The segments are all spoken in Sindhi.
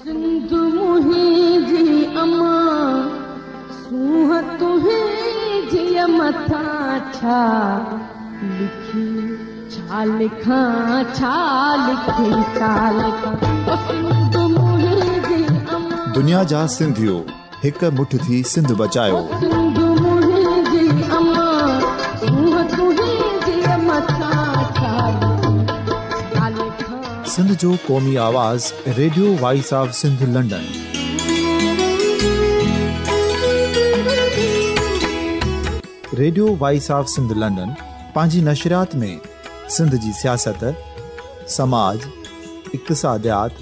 سنڌ منهنجي اما، سونهن تنهنجي مٿان ڇا لکي، ڇا لکان، ڇا لکي، ڇا لکان، او سنڌ منهنجي اما. دنيا جا سنڌيو هڪ مٺ ٿي سنڌ بچايو. سنڌ منهنجي اما، سونهن تنهنجي مٿان ڇا لکي، ڇا لکان. سنڌ جو قومي آواز radio voice of Sindh London. Radio voice of Sindh London پنهنجي نشريات ۾ سنڌ جي سياست، سماج، اقتصاديات،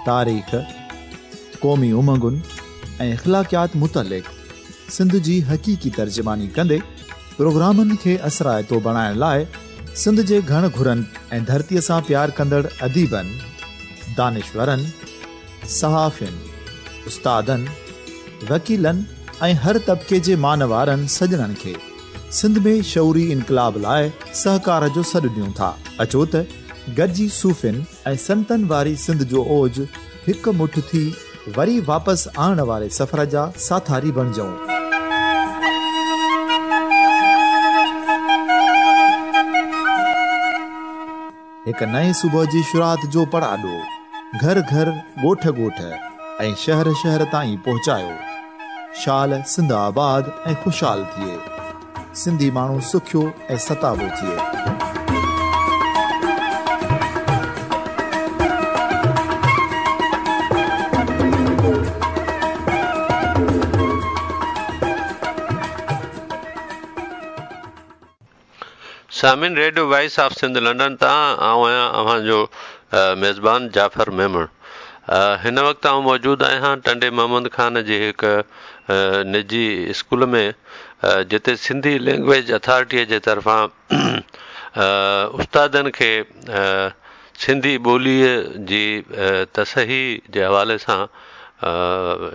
تاريخ، قومي امنگن ۽ اخلاقيات متعلق سنڌ جي حقيقي ترجماني ڪندي پروگرامن کي اثرائتو بڻائڻ لاء سنڌ جي گهڻ گهرن ۽ ڌرتيء سان پيار ڪندڙ اديبن، دانشورن، صحافين، استادن، وڪيلن ۽ هر طبقي جي مان وارن سڄڻن کي سنڌ ۾ شعوري انقلاب لاء سهڪار جو سڏ ڏيون ٿا. اچو ته گڏجي صوفين ۽ سنتن واري سنڌ جو اوج هڪ مٺ ٿي وري واپس آڻڻ واري سفر جا ساٿاري بڻجون. هڪ نئين صبح جي شروعات جو پڙاڏو گهر گهر، ڳوٺ ڳوٺ ۽ شهر شهر تائين پهچايو. شال سنڌ آباد ۽ خوشحال ٿئي. سنڌي ماڻهو سکيو ۽ ستابو ٿئي. سامعين radio voice of Sindh London تان آئون آهيان اوهان جو ميزبان جعفر ميمڻ. هن وقت آئون موجود آهيان ٽنڊي محمد خان جي هڪ نجي اسڪول ۾ جتي سنڌي لينگويج اٿارٽيء جي طرفان استادن کي سنڌي ٻوليء جي تصحيح جي حوالي سان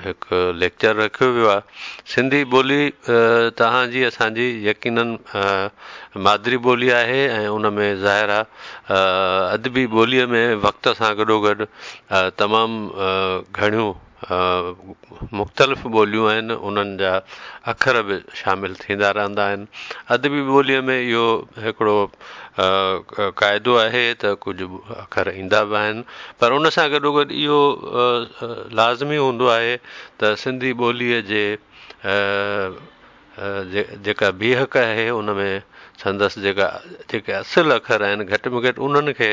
هڪ ليڪچر رکيو ويو آهي. سنڌي ٻولي توهان جي اسان جي يقينن مادري ٻولي آهي ۽ ان ۾ ظاهر آهي ادبي ٻوليء ۾ وقت سان گڏوگڏ تمام گهڻيون مختلف ٻوليون آهن انهن جا اکر به شامل ٿيندا رهندا آهن. ادبي ٻوليء ۾ اهو هڪڙو قاعدو آهي ته ڪجهه اکر ايندا به آهن پر ان سان گڏوگڏ اهو لازمي هوندو آهي ته سنڌي ٻوليء جي جيڪا بيهڪ آهي ان ۾ سندس جيڪا جيڪي اصل اکر آهن گهٽ ۾ گهٽ انهن کي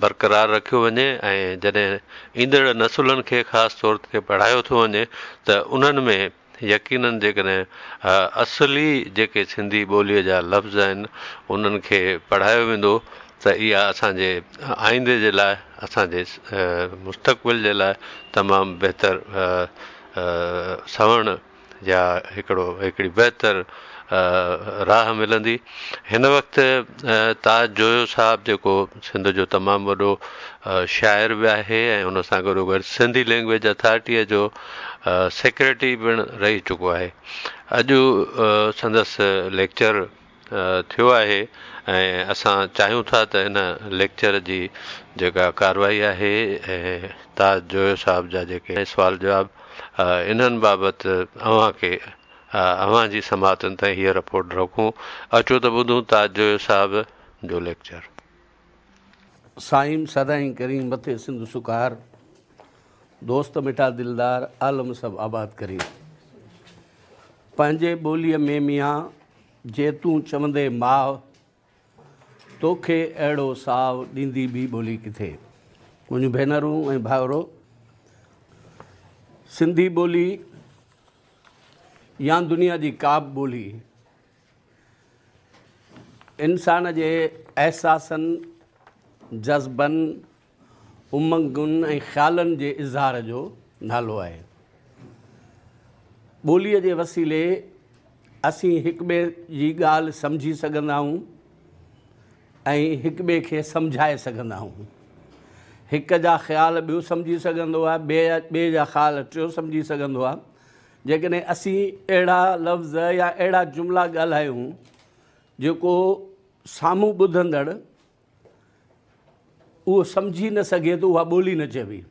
برقرار رکيو وڃي ۽ جڏهن ايندڙ نسلن کي خاص طور تي پڙهايو ٿو وڃي ته انهن ۾ يقينن جيڪڏهن اصلي جيڪي سنڌي ٻوليء جا لفظ آهن انهن کي پڙهايو ويندو ته اها اسان جي آئيندي جي لاء اسان جي مستقبل جي لاء تمام بهتر سنئوڻ يا هڪڙو هڪڙي بهتر راهه ملندي. هن وقت تاج جويو صاحب جيڪو سنڌ جو تمام وڏو شاعر به آهي ۽ ان سان گڏوگڏ سنڌي لينگويج اٿارٽيء جو سيڪريٽري پڻ رهي چڪو آهي. اڄ سندس ليڪچر ٿيو آهي ۽ اسان چاهيون ٿا ته ان ليڪچر جي جيڪا ڪارروائي آهي ۽ تاج جويو صاحب جا جيڪي سوال جواب انهن بابت اوهان کي اوهان جي سماعتن تائين هيء رپورٽ رکون. اچو ته ٻڌون تاج جويو صاحب جو ليڪچر. سائين سدائين ڪرين مٿي سنڌ سڪار، دوست مٺا دلدار عالم سڀ آباد ڪرين. پنهنجي ٻوليء ۾ ميان جي تون چوندي ماء، توکي اهڙو ساء ڏيندي ٻي ٻولي ڪٿي. منهنجون ڀينرون ۽ ڀائرو، سنڌي ٻولي يا دنيا جي ڪا به ٻولي انسان جي احساسن، جذبن، امنگن ۽ خيالن جي اظهار جو نالو آهي. ٻوليء جي وسيلي اسين هڪٻئي جي ڳالهه سمجهي سگهندا آهيون ۽ هڪٻئي کي سمجهائي سگهندا آهيون. هڪ جا خيال ٻيو سمجهي سگهندو آهي، ٻئي جا خيال ٽيون سمجهي سگهندو آهي. جيڪڏهن اسين اهڙا لفظ يا اهڙا جملا ڳالهايون جيڪو سامهون ٻڌندڙ اهو سمجهي نه سگهي ته اها ٻولي نه چئبي.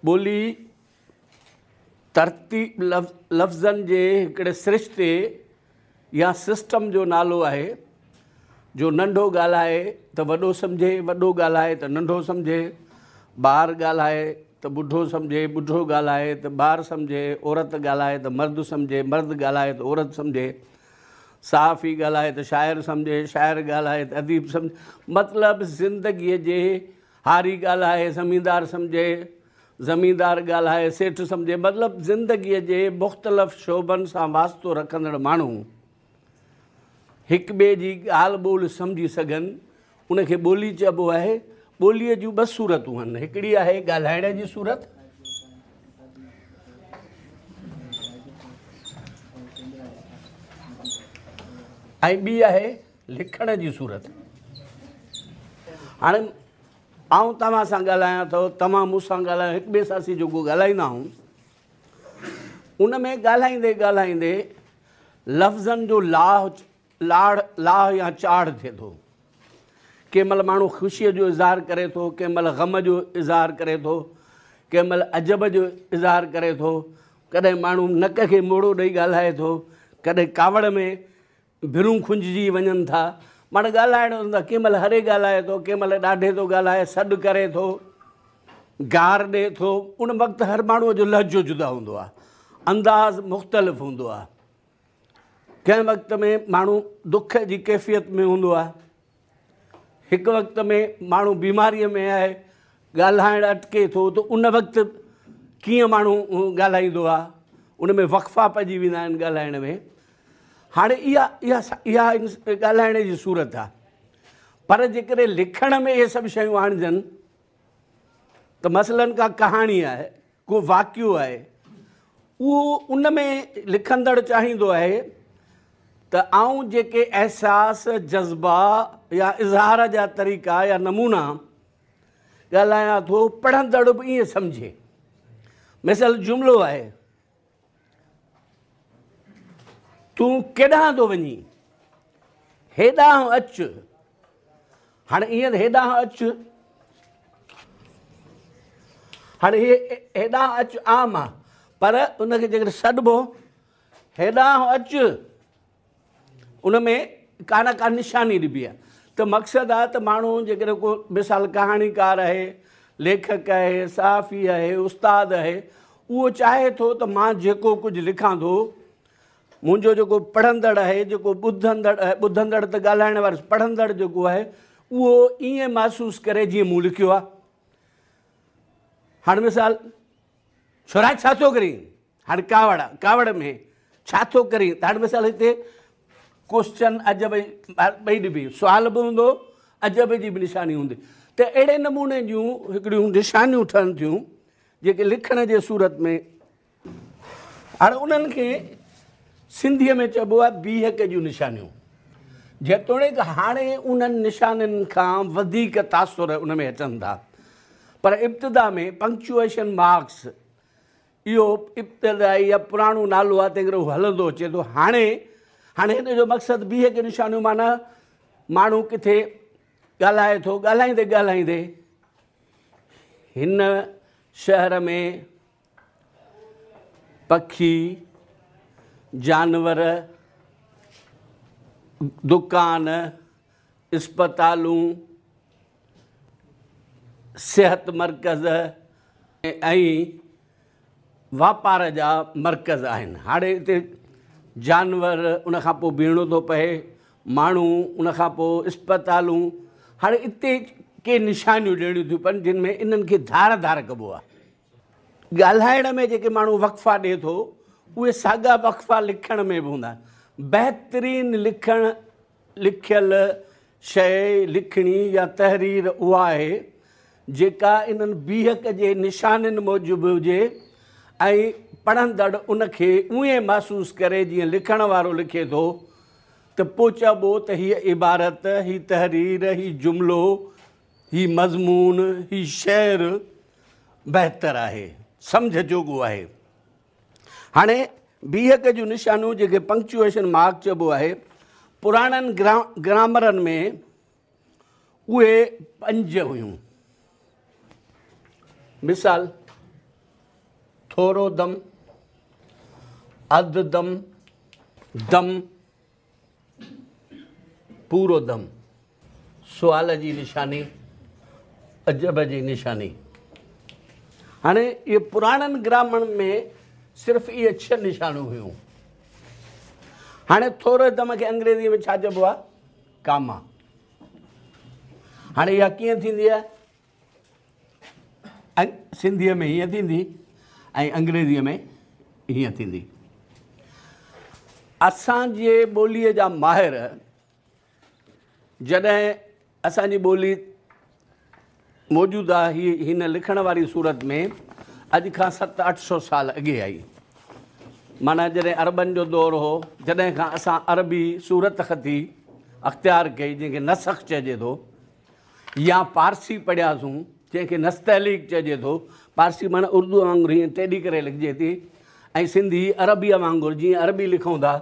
ٻولي ترتيب لفظن جي هڪڙي سرشتي يا سسٽم جو نالو آهي، جو ننڍو ڳالهائي ته وڏو سمجهي، وڏو ڳالهائي ته ننڍو سمجهي، ٻار ڳالهائي ته ٻڍو سمجهي، ٻڍو ڳالهائي ته ٻار سمجهي، عورت ڳالهائي ته مرد سمجهي، مرد ڳالهائي ته عورت سمجهي، صحافي ڳالهائي ته شاعر سمجهي، شاعر ڳالهائي ته اديب سمجهي، مطلب زندگيء جي هاري ڳالهائي زميندار سمجهي، زميندار ڳالهائي سيٺ سمجهي، مطلب زندگيء جي مختلف شعبن سان واسطو رکندڙ ماڻهو هڪ ٻئي جي ڳالهه ٻولهه سمجهي سگهن، ان کي ٻولي چئبو آهي. ٻوليء جون ٻه صورتون آهن، هڪڙي آهي ڳالهائڻ جي صورت، ۽ ٻي آهي لکڻ جي صورت. هاڻي آئون توهان سان ڳالهايان ٿو، توهان مون سان ڳالهايو، هڪ ٻئي سان اسين جيڪو ڳالهائيندا آهيون، ان ۾ ڳالهائيندي ڳالهائيندي لفظن جو لاهه لاڙ لاهه يا چاڙهه ٿئي ٿو. ڪنهن مهل ماڻهو خوشيء جو اظهار ڪري ٿو، ڪنهن مهل غم جو اظهار ڪري ٿو، ڪنهن مهل عجب جو اظهار ڪري ٿو، ڪڏهن ماڻهو نڪ کي موڙو ڏئي ڳالهائي ٿو، ڪڏهن ڪاوڙ ۾ ڀرون کنججي وڃن ٿا. معنيٰ ڳالهائڻ ته ڪنهن مهل هري ڳالهائي ٿو، ڪنهن مهل ڏاڍي ٿو ڳالهائي، سڏ ڪري ٿو، گار ڏئي ٿو. ان وقت هر ماڻهوء جو لهجو جدا هوندو آهي، انداز مختلف هوندو آهي. ڪنهن وقت ۾ ماڻهو دک جي ڪيفيت ۾ هوندو آهي، هڪ وقت ۾ ماڻهو بيماريء ۾ آهي، ڳالهائڻ اٽڪي ٿو ته ان وقت ڪيئن ماڻهو ڳالهائيندو آهي، ان ۾ وقفا پئجي ويندا آهن ڳالهائڻ ۾. هاڻي اها اها اها ڳالهائڻ جي صورت آهي، پر جيڪڏهن لکڻ ۾ اهي سڀ شيون آڻجن ته مثلاً ڪا ڪهاڻي آهي، ڪو واقعو آهي، اهو ان ۾ لکندڙ چاهيندو آهي ته آئون جيڪي احساس، جذبا يا اظهار جا طريقا يا نمونا ڳالهايان ٿو، پڙهندڙ به ائين سمجهي. مثال جملو آهي، تون ڪيڏانهن ٿو وڃين؟ هيڏانهن اچ. هاڻي ائين هيڏانهن اچ، هاڻي هي هيڏانهن اچ عام آ، پر ان کي جيڪڏهن سڏبو هيڏانهن اچ، ان ۾ ڪا نه ڪا نشاني ڏبي آهي ته مقصد آهي ته ماڻهو جيڪڏهن ڪو مثال ڪهاڻيڪار آهي، ليکڪ آهي، صحافي آهي، استاد آهي، اهو چاهي ٿو ته مان جيڪو ڪجهه لکان ٿو، منهنجو جيڪو پڙهندڙ آهي، جيڪو ٻڌندڙ آهي، ٻڌندڙ ته ڳالهائڻ وارو، پڙهندڙ جيڪو آهي اهو ائين محسوس ڪري جيئن مون لکيو آهي. هاڻي مثال ڇورا ڇا ٿو ڪرين؟ هاڻي ڪاوڙ آ، ڪاوڙ ۾ ڇا ٿو ڪرين؟ ته هاڻي مثال هتي ڪوسچن عجب ٻئي ڏبي، سوال به هوندو، عجب جي به نشاني هوندي. ته اهڙي نموني جون هڪڙيون نشانيون ٺهن ٿيون جيڪي لکڻ جي صورت ۾، هاڻي انهن کي سنڌيء ۾ چئبو آهي بيهڪ جون نشانيون. جيتوڻيڪ هاڻي انهن نشانين کان وڌيڪ تاثر ان ۾ اچن ٿا، پر ابتدا ۾ پنڪچوئيشن مارڪس اهو ابتدائي يا پراڻو نالو آهي، تنهن ڪري اهو هلندو اچي ٿو. هاڻي هاڻي هن جو مقصد بيهڪ نشانيون معنيٰ ماڻهو ڪٿي ڳالهائي ٿو، ڳالهائيندي ڳالهائيندي هن شهر ۾ پکي، جانور، دڪان، اسپتالون، صحت مرڪز ۽ واپار جا مرڪز آهن. هاڻي هتي جانور، ان کان پوء بيهڻو ٿو پئي، ماڻهو، ان کان پوء اسپتالون. هاڻي اتي ڪي نشانيون ڏيڻيون ٿيون پون جن ۾ انهن کي ڌار ڌار ڪبو آهي. ڳالهائڻ ۾ جيڪي ماڻهو وقفا ڏئي ٿو، اهي ساڳا وقفا لکڻ ۾ به هوندا آهن. بهترين لکڻ لکيل شيء، لکڻي يا تحرير اها آهي، جيڪا انهن بيهڪ جي نشانين موجب هجي ۽ پڙهندڙ ان کي ائين محسوس ڪري جيئن لکڻ وارو لکي ٿو ته پوء چئبو ته هيء عبارت، هي تحرير، هي جملو، هي مضمون، هي شعر بهتر آهي، سمجهه جوڳو آهي. هاڻي بيهڪ جون نشانيون جيڪي پنڪچوئيشن مارڪ چئبو آهي، پراڻن گرامرن ۾ اهي پنج هيون. مثال ٿورو دم، اڌ دم، دم، پورو دم. سوال جي نشاني، عجب جي نشاني. هاڻي اهي پراڻن گرامرن ۾ صرف اهي 6 نشانيون هيون. هاڻي ٿوري دم کي انگريزيء ۾ ڇا چئبو آهي؟ ڪاما. هاڻي اها ڪيئن ٿيندي آهي؟ سنڌيء ۾ هيئن ٿيندي ۽ انگريزيء ۾ هيئن ٿيندي. اسان جي ٻوليء جا ماهر جڏهن اسان جي ٻولي موجوده هي هن لکڻ واري صورت ۾ اڄ کان 700-800 سال اڳي آئي، معنيٰ جڏهن عربن جو دور هو، جڏهن کان اسان عربي صورت خطي اختيار ڪئي، جنهن کي نسخ چئجي ٿو، يا پارسي پڙهياسون، جنهن کي نستعليق چئجي ٿو. پارسي معنيٰ اردو وانگر هيئن ٽيڏي ڪري لکجي ٿي، ۽ سنڌي عربيء وانگر جيئن عربي لکون ٿا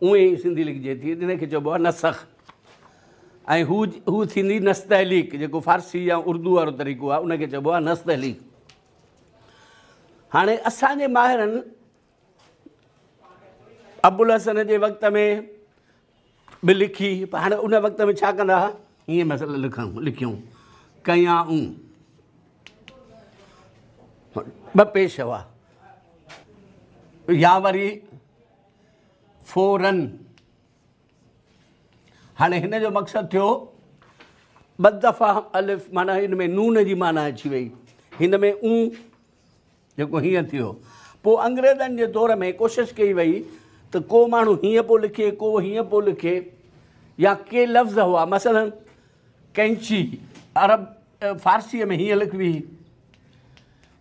اونئن ئي سنڌي لکجي ٿي، ان کي چئبو آهي نسخ. ۽ هو ٿيندي نستعليق، جيڪو فارسي يا اردو وارو طريقو آهي ان کي چئبو آهي نستعليق. هاڻي اسان جي ماهرن ابوالحسن جي وقت ۾ به لکي، پر هاڻي ان وقت ۾ ڇا ڪندا هئا؟ هيئن مثلا لکيون ڪيائون، ٻه پيش هئا، يا وري فورن. هاڻي هن جو مقصد ٿيو ٻه دفعا الف، معنيٰ هن ۾ نون جي معنيٰ اچي وئي، هن ۾ اون جيڪو هيئن ٿيو. پوءِ انگريزن جي دور ۾ ڪوشش ڪئي وئي ته ڪو ماڻهو هيئن پيو لکي، ڪو هيئن پيو لکي، يا ڪي لفظ هئا مثلا ڪينچي عرب فارسيء ۾ هيئن لکبي.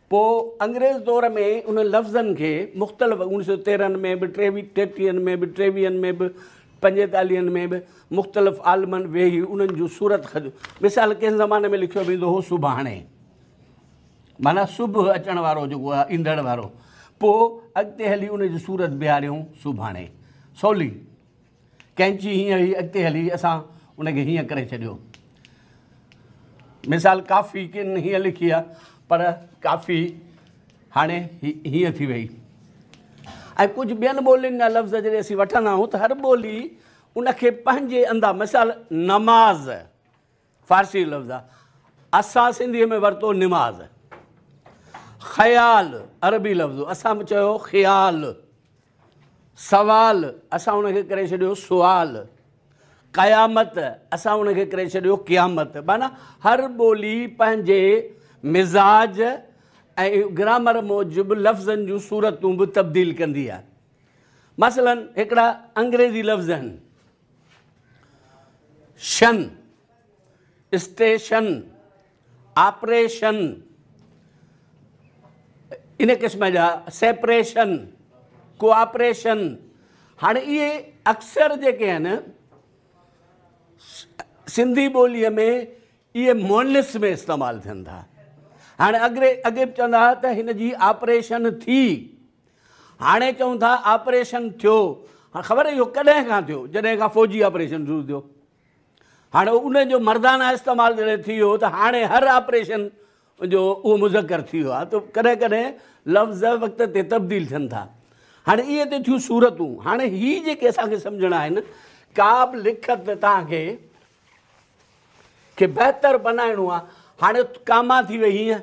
پوءِ انگريز دور ۾ انهن لفظن کي مختلف 1913 ۾ به، 33 ۾ به، 23 ۾ به، 45 ۾ به مختلف عالمن ويهي انهن جون صورت خط. مثال ڪنهن زماني ۾ لکيو ويندو هو سڀاڻي، معنيٰ صبح اچڻ وارو جيڪو آهي، ايندڙ وارو. پوءِ اڳتي هلي ان جي صورت بيهاريون سڀاڻي. سولي ڪينچي هيئن هئي، اڳتي هلي اسان ان کي هيئن ڪري ڇڏيو. مثال ڪافي ڪن هيئن لکي آهي، پر ڪافي هاڻي هيئن ٿي وئي. ۽ ڪجهه ٻين ٻولين جا لفظ جڏهن اسين وٺندا آهيون ته هر ٻولي ان کي پنهنجي انداز، مثال نماز فارسي لفظ آهي، اسان سنڌيء ۾ ورتو نماز. خيال عربي لفظ، اسان چيو خيال. سوال اسان ان کي ڪري ڇڏيو سوال. قيامت اسان ان کي ڪري ڇڏيو قيامت. معنيٰ هر ٻولي پنهنجي مزاج ۽ گرامر موجب لفظن جون صورتون به تبديل ڪندي آهي. مثلاً هڪڙا انگريزي لفظ آهن، شن، اسٽيشن، آپريشن، ان قسم جا، سيپريشن، ڪوآپريشن. هاڻي اهي اڪثر جيڪي آهن سنڌي ٻوليء ۾ اهي مونس ۾ استعمال ٿين ٿا. هاڻي اڳي به چوندا هئا ته هن جي آپريشن ٿي، هاڻي چئون ٿا آپريشن ٿيو. هاڻي خبر اهو ڪڏهن کان ٿيو؟ جڏهن کان فوجي آپريشن شروع ٿيو. هاڻي ان جو مردانه استعمال جڏهن ٿي ويو ته هاڻي هر آپريشن جو اهو مذڪر ٿي ويو آهي. ته ڪڏهن ڪڏهن لفظ وقت تي تبديل ٿين ٿا. هاڻي اهي ته ٿيون صورتون. هاڻي هي جيڪي اسان کي سمجهڻا آهن، ڪا به لکت توهان کي بهتر بنائڻو آهي. هاڻي ڪاما ٿي وئي هيئن،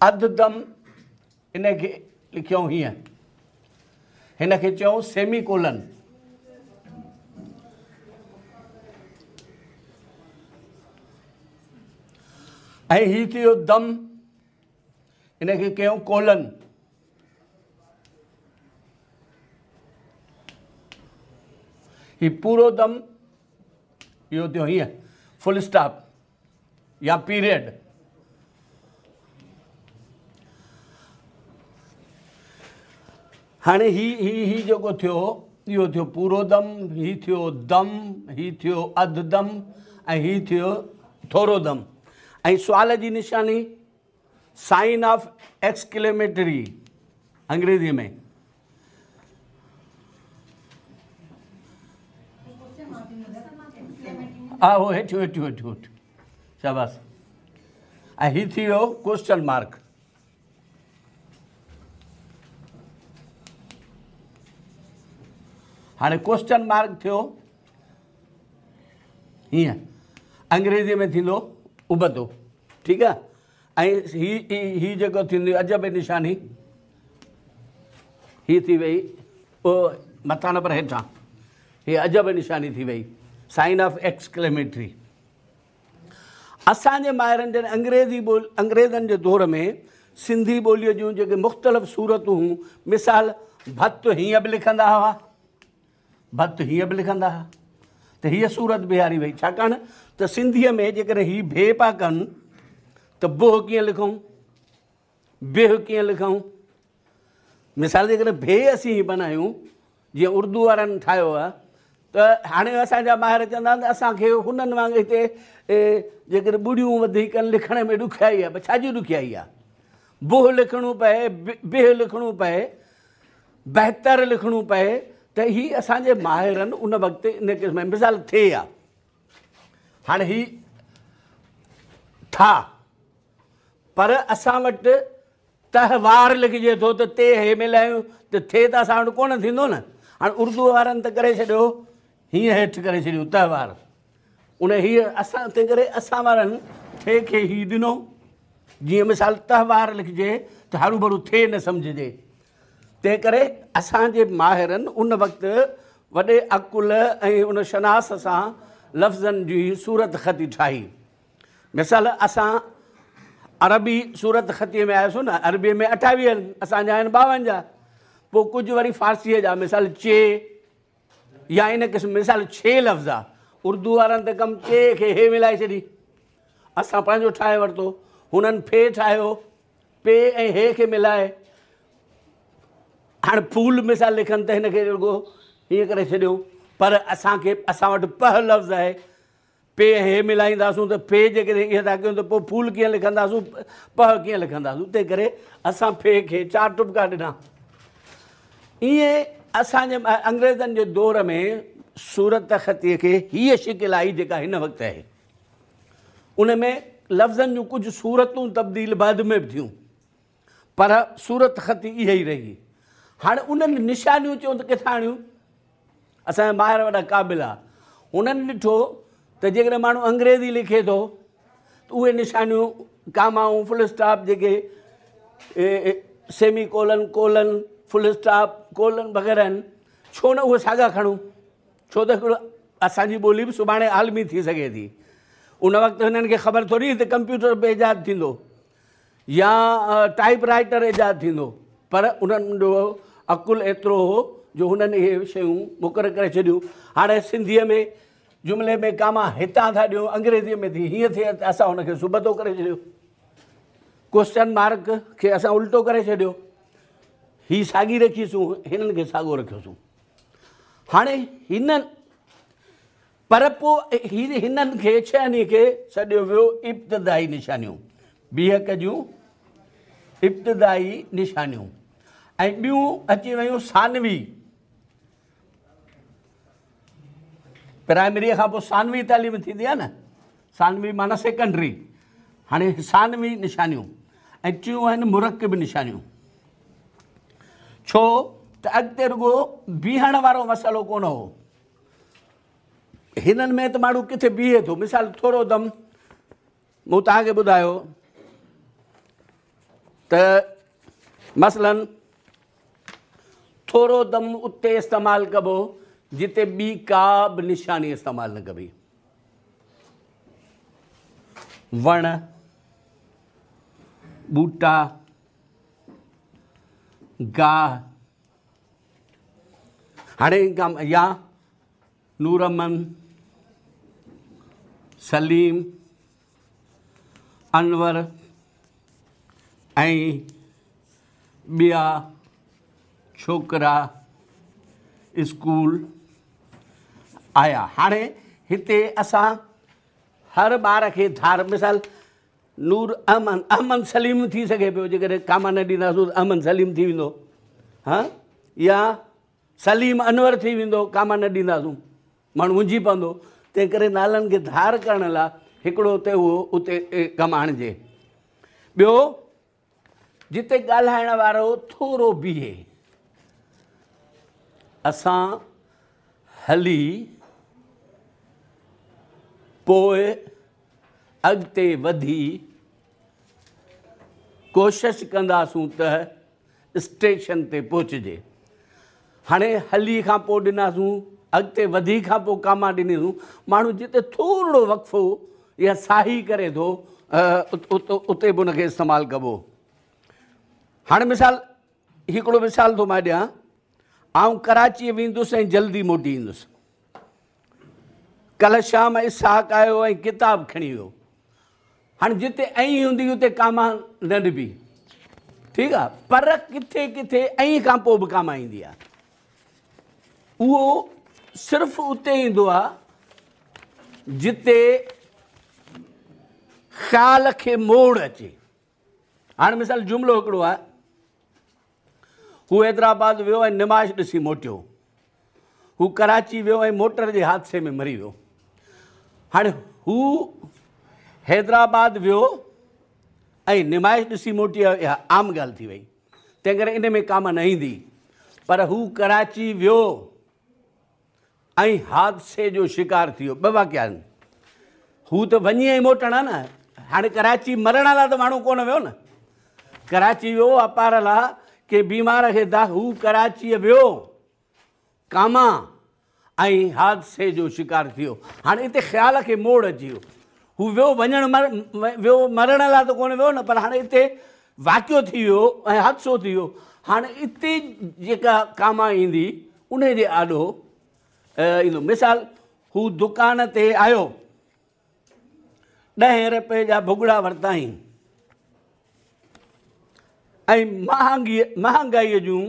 اڌ دم ان کي لکيو هيئن، هن کي چئون سيمي ڪولن. ۽ هي ٿي ويو دم، هن کي ڪيون ڪولن. هي پورو دم اهو ٿيو هيئن فل اسٽاپ يا پيريڊ. هاڻي هي هي هي جيڪو ٿيو اهو ٿيو پورو دم، هي ٿيو دم، هي ٿيو اڌ دم، ۽ هي ٿيو ٿورو دم. ۽ سوال جي نشاني سائن آف ايڪسڪليميٽري انگريزيء ۾. ها، هو هيٺيون هيٺيون هيٺيون هيٺيون، شاباس. ۽ هي ٿي ويو ڪوئسچن مارڪ. هاڻي ڪوئسچن مارڪ ٿيو هيئن، انگريزيء ۾ ٿيندو ابتو، ٺيڪ آ. ۽ هي هي جيڪو ٿيندي عجب نشاني، هي ٿي وئي او مٿان نه پر هيٺان، هي عجب نشاني ٿي وئي، سائن آف ايڪسڪليميٽري. اسان جي ماهرن جڏهن انگريزي ٻول انگريزن جي دور ۾ سنڌي ٻوليء جون جيڪي مختلف صورتون هيون، مثال ڀت هيئن به لکندا هئا، ڀت هيئن به لکندا هئا، ته هيء صورت بيهاري وئي، ڇاڪاڻ ته سنڌيء ۾ جيڪڏهن هي ڀي پيا ڪن ته بهه ڪيئن لکون، بهه ڪيئن لکون. مثال جيڪڏهن ڀي اسين هي بنايون جيئن اردو وارن ٺاهيو آهي، ته هاڻي اسان جا ماهر چوندا آهن ته اسان کي هنن وانگر هتي جيڪڏهن ٻڙيون وڌيڪ آهن لکڻ ۾ ڏکيائي آهي. پر ڇا جي ڏکيائي آهي؟ بهه لکڻو پئي، بهه لکڻو پئي، بهتر لکڻو پئي، ته هي اسان جي ماهرن ان وقت ان قسم جي مثال ٿئي آهي. هاڻي هي ٿا، پر اسان وٽ تهوار لکجي ٿو ته تي هي ملايون ته ٿئي ته اسان وٽ ڪونه ٿيندو نه. هاڻي اردوء وارن ته ڪري ڇڏيو هيئن هيٺ ڪري ڇڏيو تهوار، ان هيء اسان تنهن ڪري اسان وارن ٿئي کي هي ڏنو، جيئن مثال تهوار لکجي ته هروڀرو ٿئي نه سمجهجي. تنهن ڪري اسان جي ماهرن ان وقت وڏي عقل ۽ ان شناس سان لفظن جي صورت خطي ٺاهي. مثال اسان عربي صورت خطيء ۾ آياسون نه، عربيء ۾ 28 آهن، اسان جا آهن 52، پوء ڪجهه وري فارسيء جا مثال چي يا ان قسم مثال ڇي لفظ آ، اردو وارن ته ڪم چي کي هي ملائي ڇڏي، اسان پنهنجو ٺاهي ورتو، هنن ڦي ٺاهيو، پي ۽ هي کي ملائي، هاڻ ڦول مثال لکن ته هن کي رڳو هيئن ڪري ڇڏيو، پر اسان کي اسان وٽ پهه لفظ آهي، پي ۽ هي ملائينداسون ته ڦي جيڪڏهن ائين ٿا ڪيون ته پوء ڦول ڪيئن لکنداسون، پهه ڪيئن لکنداسون، تنهن ڪري اسان ڦي کي 4 ٽٻڪا ڏنا. ائين اسان جي انگريزن جي دور ۾ صورتخطيء کي هيء شڪل آئي جيڪا هن وقت آهي. ان ۾ لفظن جون ڪجهه صورتون تبديل بعد ۾ به ٿيون، پر صورتخطي اها ئي رهي. هاڻي انهن نشانيون چيون ته ڪٿان آڻيون؟ اسان جا ماهر وڏا قابل آ. هنن ڏٺو ته جيڪڏهن ماڻهو انگريزي لکي ٿو ته اهي نشانيون ڪامائون، فل اسٽاپ، جيڪي semi colon, colon, full stop, colon وغيره آهن، ڇو نه اهي ساڳا کڻون؟ ڇو ته هڪڙو اسان جي ٻولي به سڀاڻي عالمي ٿي سگهي ٿي. ان وقت هنن کي خبر ٿوري هئي ته ڪمپيوٽر به ايجاد ٿيندو يا ٽائيپ رائيٽر ايجاد ٿيندو، پر انهن جو عقل ايترو هو جو هنن اهي شيون مقرر ڪري ڇڏيون. هاڻي سنڌيء ۾ جملي ۾ ڪاما هتان ٿا ڏيون، انگريزيء ۾ ٿي هيئن ٿئي ته اسان هن کي سبتو ڪري ڇڏيو، ڪوئسچن مارڪ کي اسان الٽو ڪري ڇڏيو، هي ساڳي رکيسون، هنن کي ساڳو رکيوسون. هاڻي هنن پر پوء هنن کي ڇهن کي سڏيو ويو ابتدائي نشانيون، بيهڪ جون ابتدائي نشانيون، ۽ ٻيون اچي ويون ثانوي، پرائمريء کان پوء ثانوي تعليم ٿيندي آهي نه، ثانوي معنيٰ سيڪنڊري، هاڻي ثانوي نشانيون، ۽ ٽيون آهن مرڪب نشانيون. ڇو ته اڳتي رڳو بيهڻ وارو مسئلو ڪونه هو، هنن ۾ ته ماڻهو ڪٿي بيهي ٿو. مثال ٿورو دم مون توهان کي ٻڌايو ته مثلا ٿورو دم اتي استعمال ڪبو جتي ٻي ڪا به نشاني استعمال نه ڪبي. وڻ، ٻوٽا، گاهه، هاڻي ڪم يا نورمن، سليم، انور ۽ ٻيا ڇوڪرا اسڪول آيا. هاڻي هتي اسان هر ٻار کي ڌار مثال نور احمد، احمد سليم ٿي سگهي پيو، جيڪڏهن ڪاما نه ڏينداسون ته احمد سليم ٿي ويندو، ها يا سليم انور ٿي ويندو، ڪاما نه ڏينداسون ماڻهو منجهي پوندو. تنهن ڪري نالن کي ڌار ڪرڻ لاء هڪڙو اتي اهو اتي ڪم آڻجي. ٻيو جتي ڳالهائڻ وارو ٿورو بيهي. اسان هلي پوء اڳتي وڌي ڪوشش ڪنداسون ته اسٽيشن تي پهچجي. هاڻي هلي کان پوء ڏناسون، اڳتي وڌي کان پوء ڪاما ڏنيسون. ماڻهو جتي ٿورڙو وقفو يا ساهي ڪري ٿو اتي به ان کي استعمال ڪبو. هاڻي مثال هڪڙو مثال ٿو مان ڏيان، آئون ڪراچيء ويندس ۽ جلدي موٽي ايندس. ڪلهه شام اسحاق آيو ۽ ڪتاب کڻي ويو. هاڻي جتي ۽ هوندي اتي ڪاما نه ڏبي، ٺيڪ آ، پر ڪٿي ڪٿي ۽ کان پوء به ڪاما ايندي آ. اهو صرف اتي ايندو آ جتي خيال کي موڙ اچي. هاڻي مثال جملو هڪڙو آ، هو حيدرآباد ويو ۽ نمائش ڏسي موٽيو. هو ڪراچي ويو ۽ موٽر جي حادثي ۾ مري ويو. هاڻي هو حيدرآباد ويو ۽ نمائش ڏسي موٽي آيو، اها عام ڳالهه ٿي وئي، تنهن ڪري ان ۾ ڪاما نه ايندي. پر هو ڪراچي ويو ۽ حادثي جو شڪار ٿي ويو، ٻه واقعا آهن. هو ته وڃي ۽ موٽڻ آهي نه. هاڻي ڪراچي مرڻ لاء ته ماڻهو ڪونه ويو نه، ڪراچي ويو واپار لاء، ڪنهن بيمار کي دا، هو ڪراچيء ويو ڪاما ۽ حادثي جو شڪار ٿي ويو. هاڻي اتي خيال کي موڙ اچي ويو. هو ويو وڃڻ ويو مرڻ لاء ته ڪونه ويو نه، پر هاڻي اتي واقعو ٿي ويو ۽ حادثو ٿي ويو. هاڻي اتي جيڪا ڪاما ايندي ان جي آڏو ايندو. مثال هو دڪان تي آيو، 10 رپئي جا ڀڳڙا ورتائين ۽ مهانگائيء جون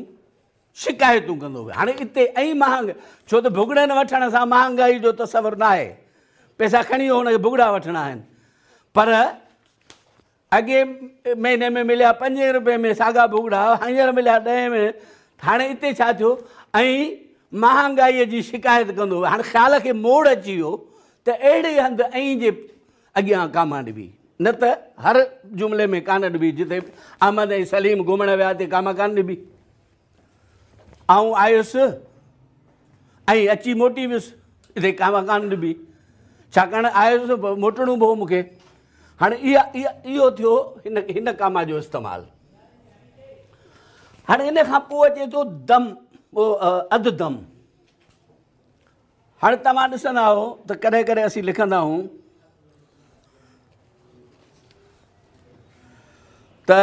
شڪايتون ڪندو ويو. هاڻي اتي ۽ مهانگ، ڇو ته ڀڳڙن وٺڻ سان مهانگائي جو تصور ناهي، پئسا کڻي ويو هن کي ڀڳڙا وٺڻا آهن، پر اڳي مهيني ۾ مليا 5 روپئي ۾ ساڳا ڀڳڙا، هينئر مليا 10 ۾. هاڻي اتي ڇا ٿيو؟ ۽ مهانگائيء جي شڪايت ڪندو ويو. هاڻي خيال کي موڙ اچي ويو ته اهڙي هنڌ ۽ جي اڳيان ڪاما ڏبي، نه ته هر جملي ۾ ڪانه ڏبي. جتي احمد ۽ سليم گهمڻ ويا اتي ڪاما ڪانه ڏبي. آئون آيس ۽ اچي موٽي ويس، اتي ڪاما ڪانه ڏبي، ڇاڪاڻ آيس موٽڻو به هو مون کي. هاڻي اهو ٿيو هن ڪاما جو استعمال. هاڻي ان کان پوء اچي ٿو دم، اڌ دم. هاڻي توهان ڏسندا آهيو ته ڪڏهن ڪڏهن اسين لکندا آهيون ته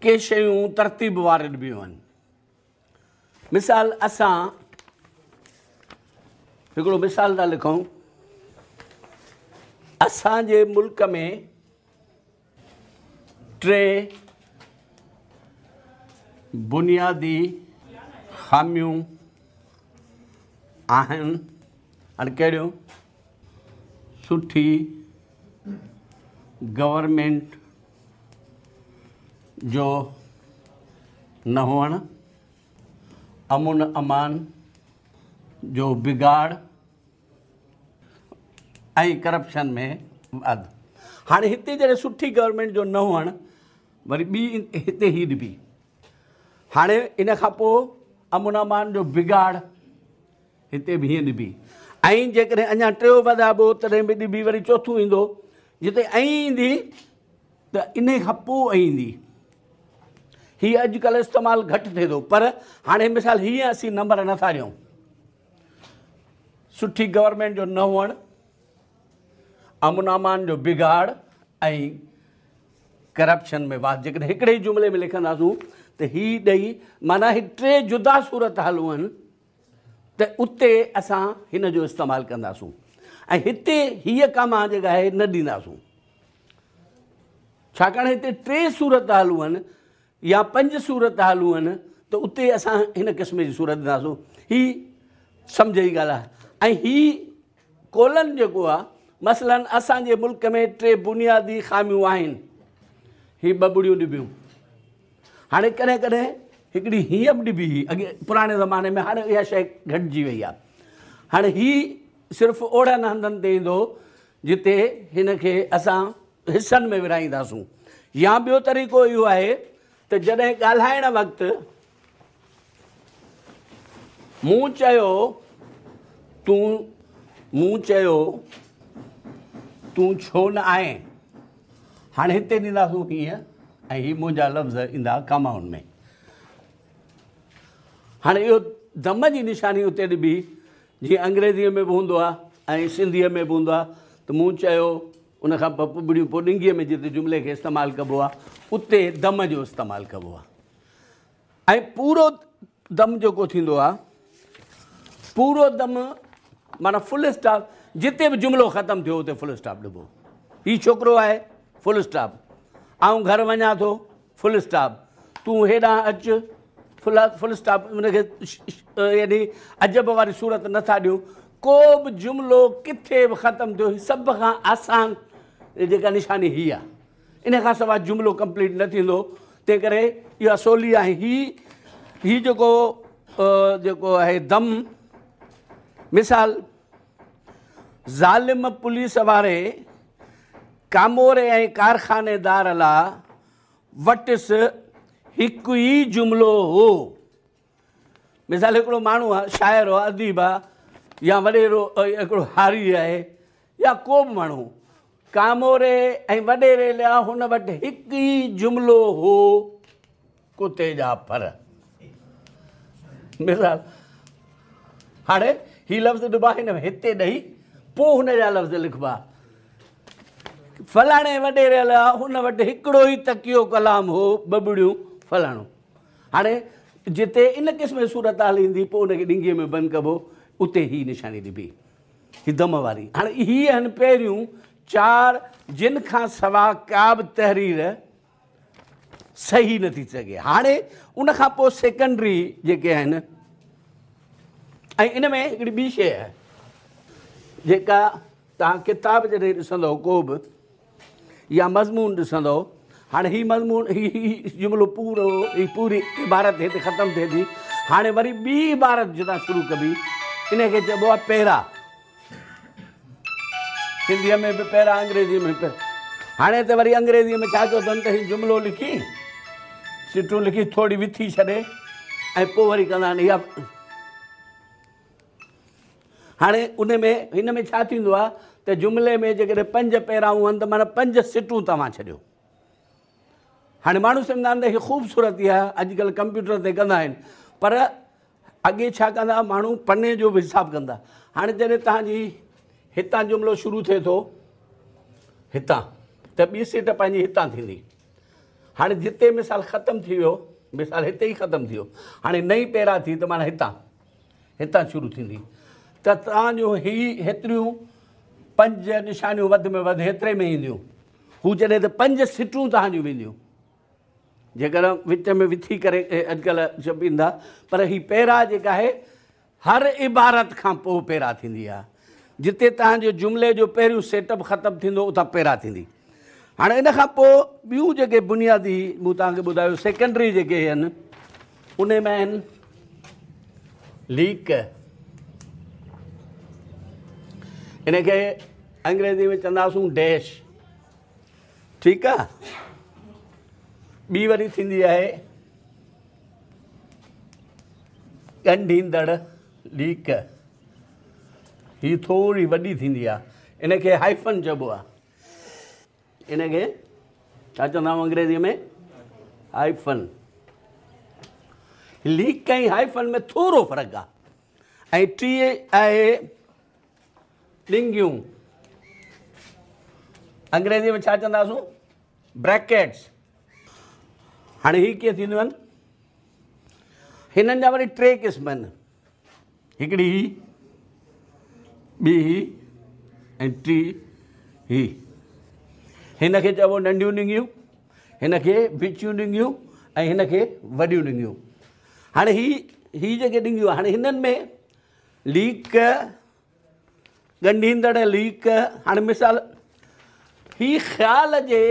ڪي شيون ترتيب وار ڏبيون آهن. مثال اسان هڪڙو مثال ٿا لکون، اسان جي ملڪ ۾ 3 بنيادي خاميون آهن. هاڻي ڪهڙيون؟ سٺي گورنمينٽ جو نه هئڻ، امن امان جو بگاڙ ۽ ڪرپشن ۾ واڌ. هاڻي هتي جڏهن سٺي گورنمينٽ جو نه هئڻ، وري ٻي هتي هي ڏبي. هاڻي ان کان پوء امن امان جو بگاڙ هتي به هيئن ڏبي، ۽ جيڪڏهن اڃا ٽيون وڌائبو تڏهن به ڏبي، وري چوٿون ايندو. جتي ۽ ايندي ته انهي کان پوء ۽ ايندي. هي اڄڪلهه استعمال گهٽ ٿئي ٿو، پر هاڻي مثال هيئن اسين نمبر نٿا ڏيون. سٺي گورنمينٽ جو نه هئڻ، امن امان جو بگاڙ ۽ ڪرپشن ۾ واڌ. جيڪڏهن هڪڙي ئي جملي ۾ لکنداسون ته هي ڏئي معنيٰ هي 3 جدا صورت حالون آهن، ته اتي اسان هن جو استعمال ڪنداسون ۽ هتي هيء ڪاما جيڪا آهي نه ڏينداسون، ڇاڪاڻ هتي 3 صورت حالون آهن يا 5 صورت حالون آهن، ته اتي اسان هن قسم جي صورت ڏينداسون. هي سمجهه جي ڳالهه آهي. ۽ هي ڪولن جيڪو آهي، مثلاً اسان جي ملڪ ۾ 3 بنيادي خاميون آهن، هي 2 ٻڙيون ڏبيون. هاڻي ڪڏهن ڪڏهن هڪڙي هيئن به ڏبي هئي اڳي پراڻي زماني ۾، هاڻي اها شيء گهٽجي وئي آهي. هاڻي هي صرف اوڙن هنڌن تي ايندو جتي هن کي اسان حصن ۾ ورهائينداسون. يا ٻيو طريقو اهو آهي ته جڏهن ڳالهائڻ وقت مون چيو تون مون چيو تون ڇو نه آئين؟ هاڻي هتي ڏينداسون هيئن ۽ هي منهنجا لفظ ايندا ڪامائن ۾. هاڻي اهو دم جي نشاني اتي ڏبي، جيئن انگريزيء ۾ به هوندو آهي ۽ سنڌيء ۾ به هوندو آهي ته مون چيو، ان کان پوء ٻڙيون پوء ڏنگيء ۾ جتي جملي کي استعمال ڪبو آهي اتي دم جو استعمال ڪبو آهي ۽ پورو دم جيڪو ٿيندو آهي، پورو دم معنيٰ فل اسٽاپ، جتي به جملو ختم ٿيو اتي فل اسٽاپ ڏبو. هي ڇوڪرو آهي، فل اسٽاپ. آئون گهر وڃان ٿو، فل اسٽاپ. تون هيڏانهن اچ، فل اسٽاپ. ان کي يعني عجب واري صورت نٿا ڏيون. ڪو به جملو ڪٿي به ختم ٿيو، هي سڀ کان آسان جيڪا نشاني هي آهي، ان کان سواء جملو ڪمپليٽ نه ٿيندو، تنهن ڪري اها سولي آهي. هي جيڪو جيڪو آهي دم، مثال ظالم پوليس واري ڪاموري ۽ ڪارخانيدار لاء وٽس هڪ ئي جملو هو. مثال هڪڙو ماڻهو آهي، شاعر آهي، اديب آهي يا وڏيرو هڪڙو هاري آهي يا ڪو به ماڻهو، ڪاموري ۽ وڏيري لاء هن وٽ هڪ ئي جملو هو، ڪتي جا ڦر. مثال هاڻي هي لفظ ڏبا هن ۾ هتي ڏئي پوء هن جا لفظ لکبا. فلاڻي وڏيري لاء هن وٽ هڪڙو ئي تڪيو ڪلام هو، ٻه ٻڙيون فلاڻو. هاڻي جتي ان قسم جي صورت حال ايندي پوء ان کي ڏنگيء ۾ بند ڪبو، اتي هي نشاني ڏبي، هي دم واري. هاڻي هي آهن پهريون چار جن کان سوا ڪا به تحرير صحيح نه ٿي سگهي. هاڻي ان کان پوء سيڪنڊري جيڪي آهن، ۽ ان ۾ هڪڙي ٻي شيء آهي جيڪا توهان ڪتاب جڏهن ڏسندؤ ڪو به يا مضمون ڏسندؤ، هاڻي هي مضمون هي جملو پورو، هي پوري عبارت هتي ختم ٿئي ٿي. هاڻي وري ٻي عبارت جتان شروع ڪبي ان کي چئبو آهي پيرا. سنڌيء ۾ به پيرا، انگريزيء ۾ به. هاڻي هتي وري انگريزيء ۾ ڇا ڪيو اٿن ته هي جملو لکي سٽون لکي ٿوري وٿي ڇڏي ۽ پوء وري ڪندا آهن اها. هاڻي ان ۾ هن ۾ ڇا ٿيندو آهي ته جملي ۾ جيڪڏهن 5 پيرائون آهن ته معنيٰ 5 سٽون توهان ڇڏيو. هاڻي ماڻهو سمجهندا آهن ته هي خوبصورتي آهي، اڄڪلهه ڪمپيوٽر تي ڪندا آهن، پر اڳي ڇا ڪندا ماڻهو پني جو به حساب ڪندا. هاڻي جڏهن توهان جي هتان جملو شروع ٿئي ٿو هتان، ته ٻي سٽ پنهنجي هتان ٿيندي. هاڻي جتي مثال ختم ٿي ويو، مثال هتي ئي ختم ٿي ويو، هاڻي نئين پيرا ٿي ته معنيٰ هتان شروع ٿيندي. ته توهان جو هي هيتريون 5 نشانيون وڌ ۾ وڌ هيتري ۾ اينديون. هو جڏهن ته 5 سٽون توهان جون وينديون، جيڪڏهن وچ ۾ وٿي ڪري اڄڪلهه ڇپيندا، پر هي پيرا جيڪا آهي هر عبارت کان پوء پيرا ٿيندي آهي. جتي توهان جو جملي جو پهريون سيٽ اپ ختم ٿيندو اتان پيرا ٿيندي. هاڻي ان کان پوء ٻيون جيڪي بنيادي مون توهان کي ٻڌايو سيڪنڊري جيڪي آهن ان ۾ آهن ليڪ، ان کي انگريزي ۾ چونداسون ڊيش، ٺيڪ آ. ٻي وري ٿيندي آهي ڳنڍيندڙ ليڪ، هي ٿوري وڏي ٿيندي آ، ان کي هائفن چئبو آ. ان کي ڇا چوندا آهيون انگريزيء ۾ هائفن. ليڪ ۽ هائفن ۾ ٿورو فرق آ. ۽ ٽي آهي ڏنگيون، انگريزيء ۾ ڇا چونداسون بريڪيٽس. هاڻي هي ڪيئن ٿينديون آهن؟ هنن جا وري 3 قسم آهن، هڪڙي هي، ٻي هي ۽ ٽي هي. هن کي چئبو ننڍيون ڏنگيون، هن کي وچيون ڏنگيون ۽ هن کي وڏيون ڏنگيون. هاڻي هي جيڪي ڏنگيون آهن، هاڻي هنن ۾ ليڪ، ڳنڍيندڙ ليڪ، هاڻي مثال هي خيال جي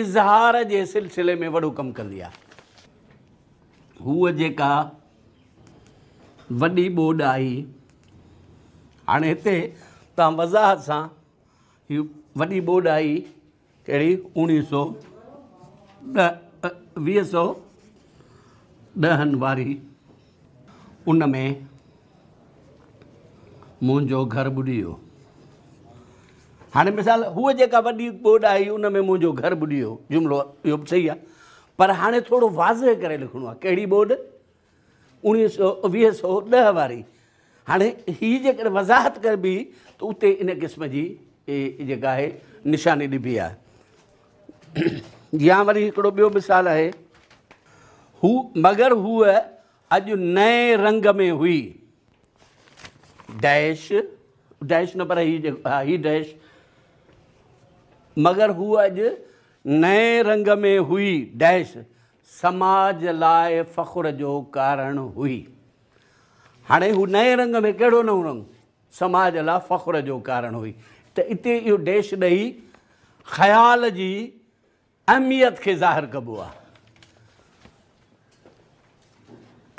اظهار جي سلسلي ۾ وڏو ڪم ڪندي آهي. هوء جيڪا وڏي ٻوڏ آئي، هاڻي هتي توهان وضاحت سان هي وڏي ٻوڏ آئي ڪهڙي 1910، 2010ن واري، ان ۾ منهنجو گهر ٻڏي ويو. هاڻي مثال هوء جيڪا وڏي ٻوڏ آئي ان ۾ منهنجو گهر ٻڏي ويو، جملو اهو به صحيح آهي، پر هاڻي ٿورو واضح ڪري لکڻو آهي. ڪهڙي ٻوڏ؟ 1900، 2010 واري. هاڻي هي جيڪڏهن وضاحت ڪربي ته اتي ان قسم جي جيڪا آهي نشاني ڏبي آهي. يا وري هڪڙو ٻيو مثال آهي، هو مگر هوء اڄ نئين رنگ ۾ هئي، ڊيش ڊيش نه پر هي جيڪو ها هي ڊيش، مگر هوء اڄ نئين رنگ ۾ هئي ڊيش سماج لاء فخر جو ڪارڻ هئي. هاڻي هو نئين رنگ ۾ ڪهڙو نئون رنگ؟ سماج لاء فخر جو ڪارڻ هئي. ته اتي اهو ڊيش ڏئي خيال جي اهميت کي ظاهر ڪبو آهي.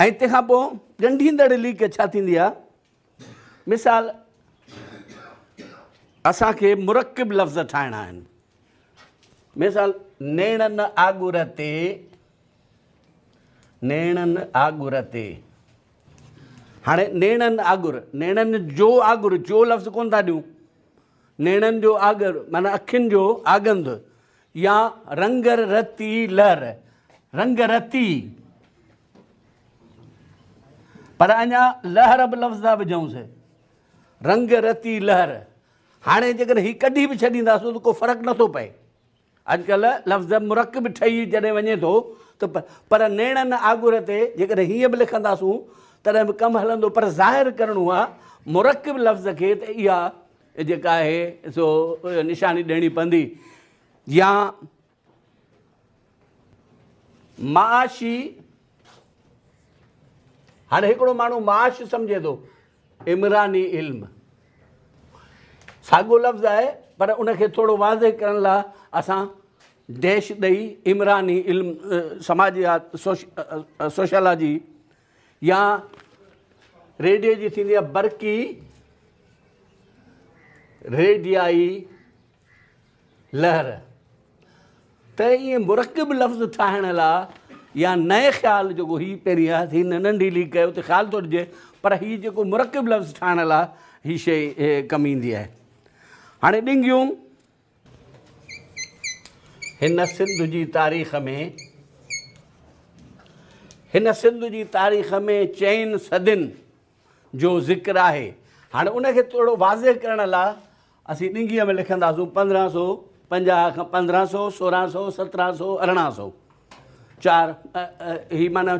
۽ تنهن کان پوء ڳنڍيندڙ ليڪ ڇا ٿيندي آهي؟ مثال اسان کي مرڪب لفظ ٺاهڻا آهن. مثال نيڻن آڳر تي، نيڻن آڳر تي. هاڻي نيڻن آڳر، نيڻن جو آڳر، جو لفظ ڪونه ٿا ڏيون. نيڻن جو آڳر معنيٰ اکين جو آڳنڌ، يا رنگ رتي لهر، رنگ رتي، پر اڃا لهر به لفظ ٿا وجهونس، رنگ رتي لهر. هاڻي جيڪڏهن هي ڪڍي به ڇڏينداسون ته ڪو فرق نٿو پئي. اڄڪلهه لفظ مرڪب ٺهي جڏهن وڃي ٿو ته پر نيڻن آڳر تي جيڪڏهن هيئن به لکنداسون تڏهن به ڪم هلندو، پر ظاهر ڪرڻو آهي مرڪب لفظ کي ته اها جيڪا آهي سو نشاني ڏيڻي پوندي. يا معاشي، هاڻي هڪڙو ماڻهو معاش سمجهي ٿو، عمراني علم ساڳيو لفظ آهي، پر ان کي ٿورو واضح ڪرڻ لاء اسان ڊيش ڏئي عمراني علم، سماجيات، سوشيالاجي، يا ريڊيو جي ٿيندي آهي برقي ريڊيائي لهر. ته ائين مرڪب لفظ ٺاهڻ لاء يا نئين خيال جيڪو هي پهرين آهي، هي ننڍي ليڪ ڪيو ته خيال ٿو ڏجي، پر هي جيڪو مرڪب لفظ ٺاهڻ لاء هي شيء ڪم ايندي آهي. هاڻي ڏنگيون هن سنڌ جي تاريخ ۾، هن سنڌ جي تاريخ ۾ چئن صدين جو ذڪر آهي. هاڻي ان کي ٿورو واضح ڪرڻ لاء اسين ڏنگيء ۾ لکنداسون 1550 کان 1500، 1600، 1700، 1800، چار، هي معنيٰ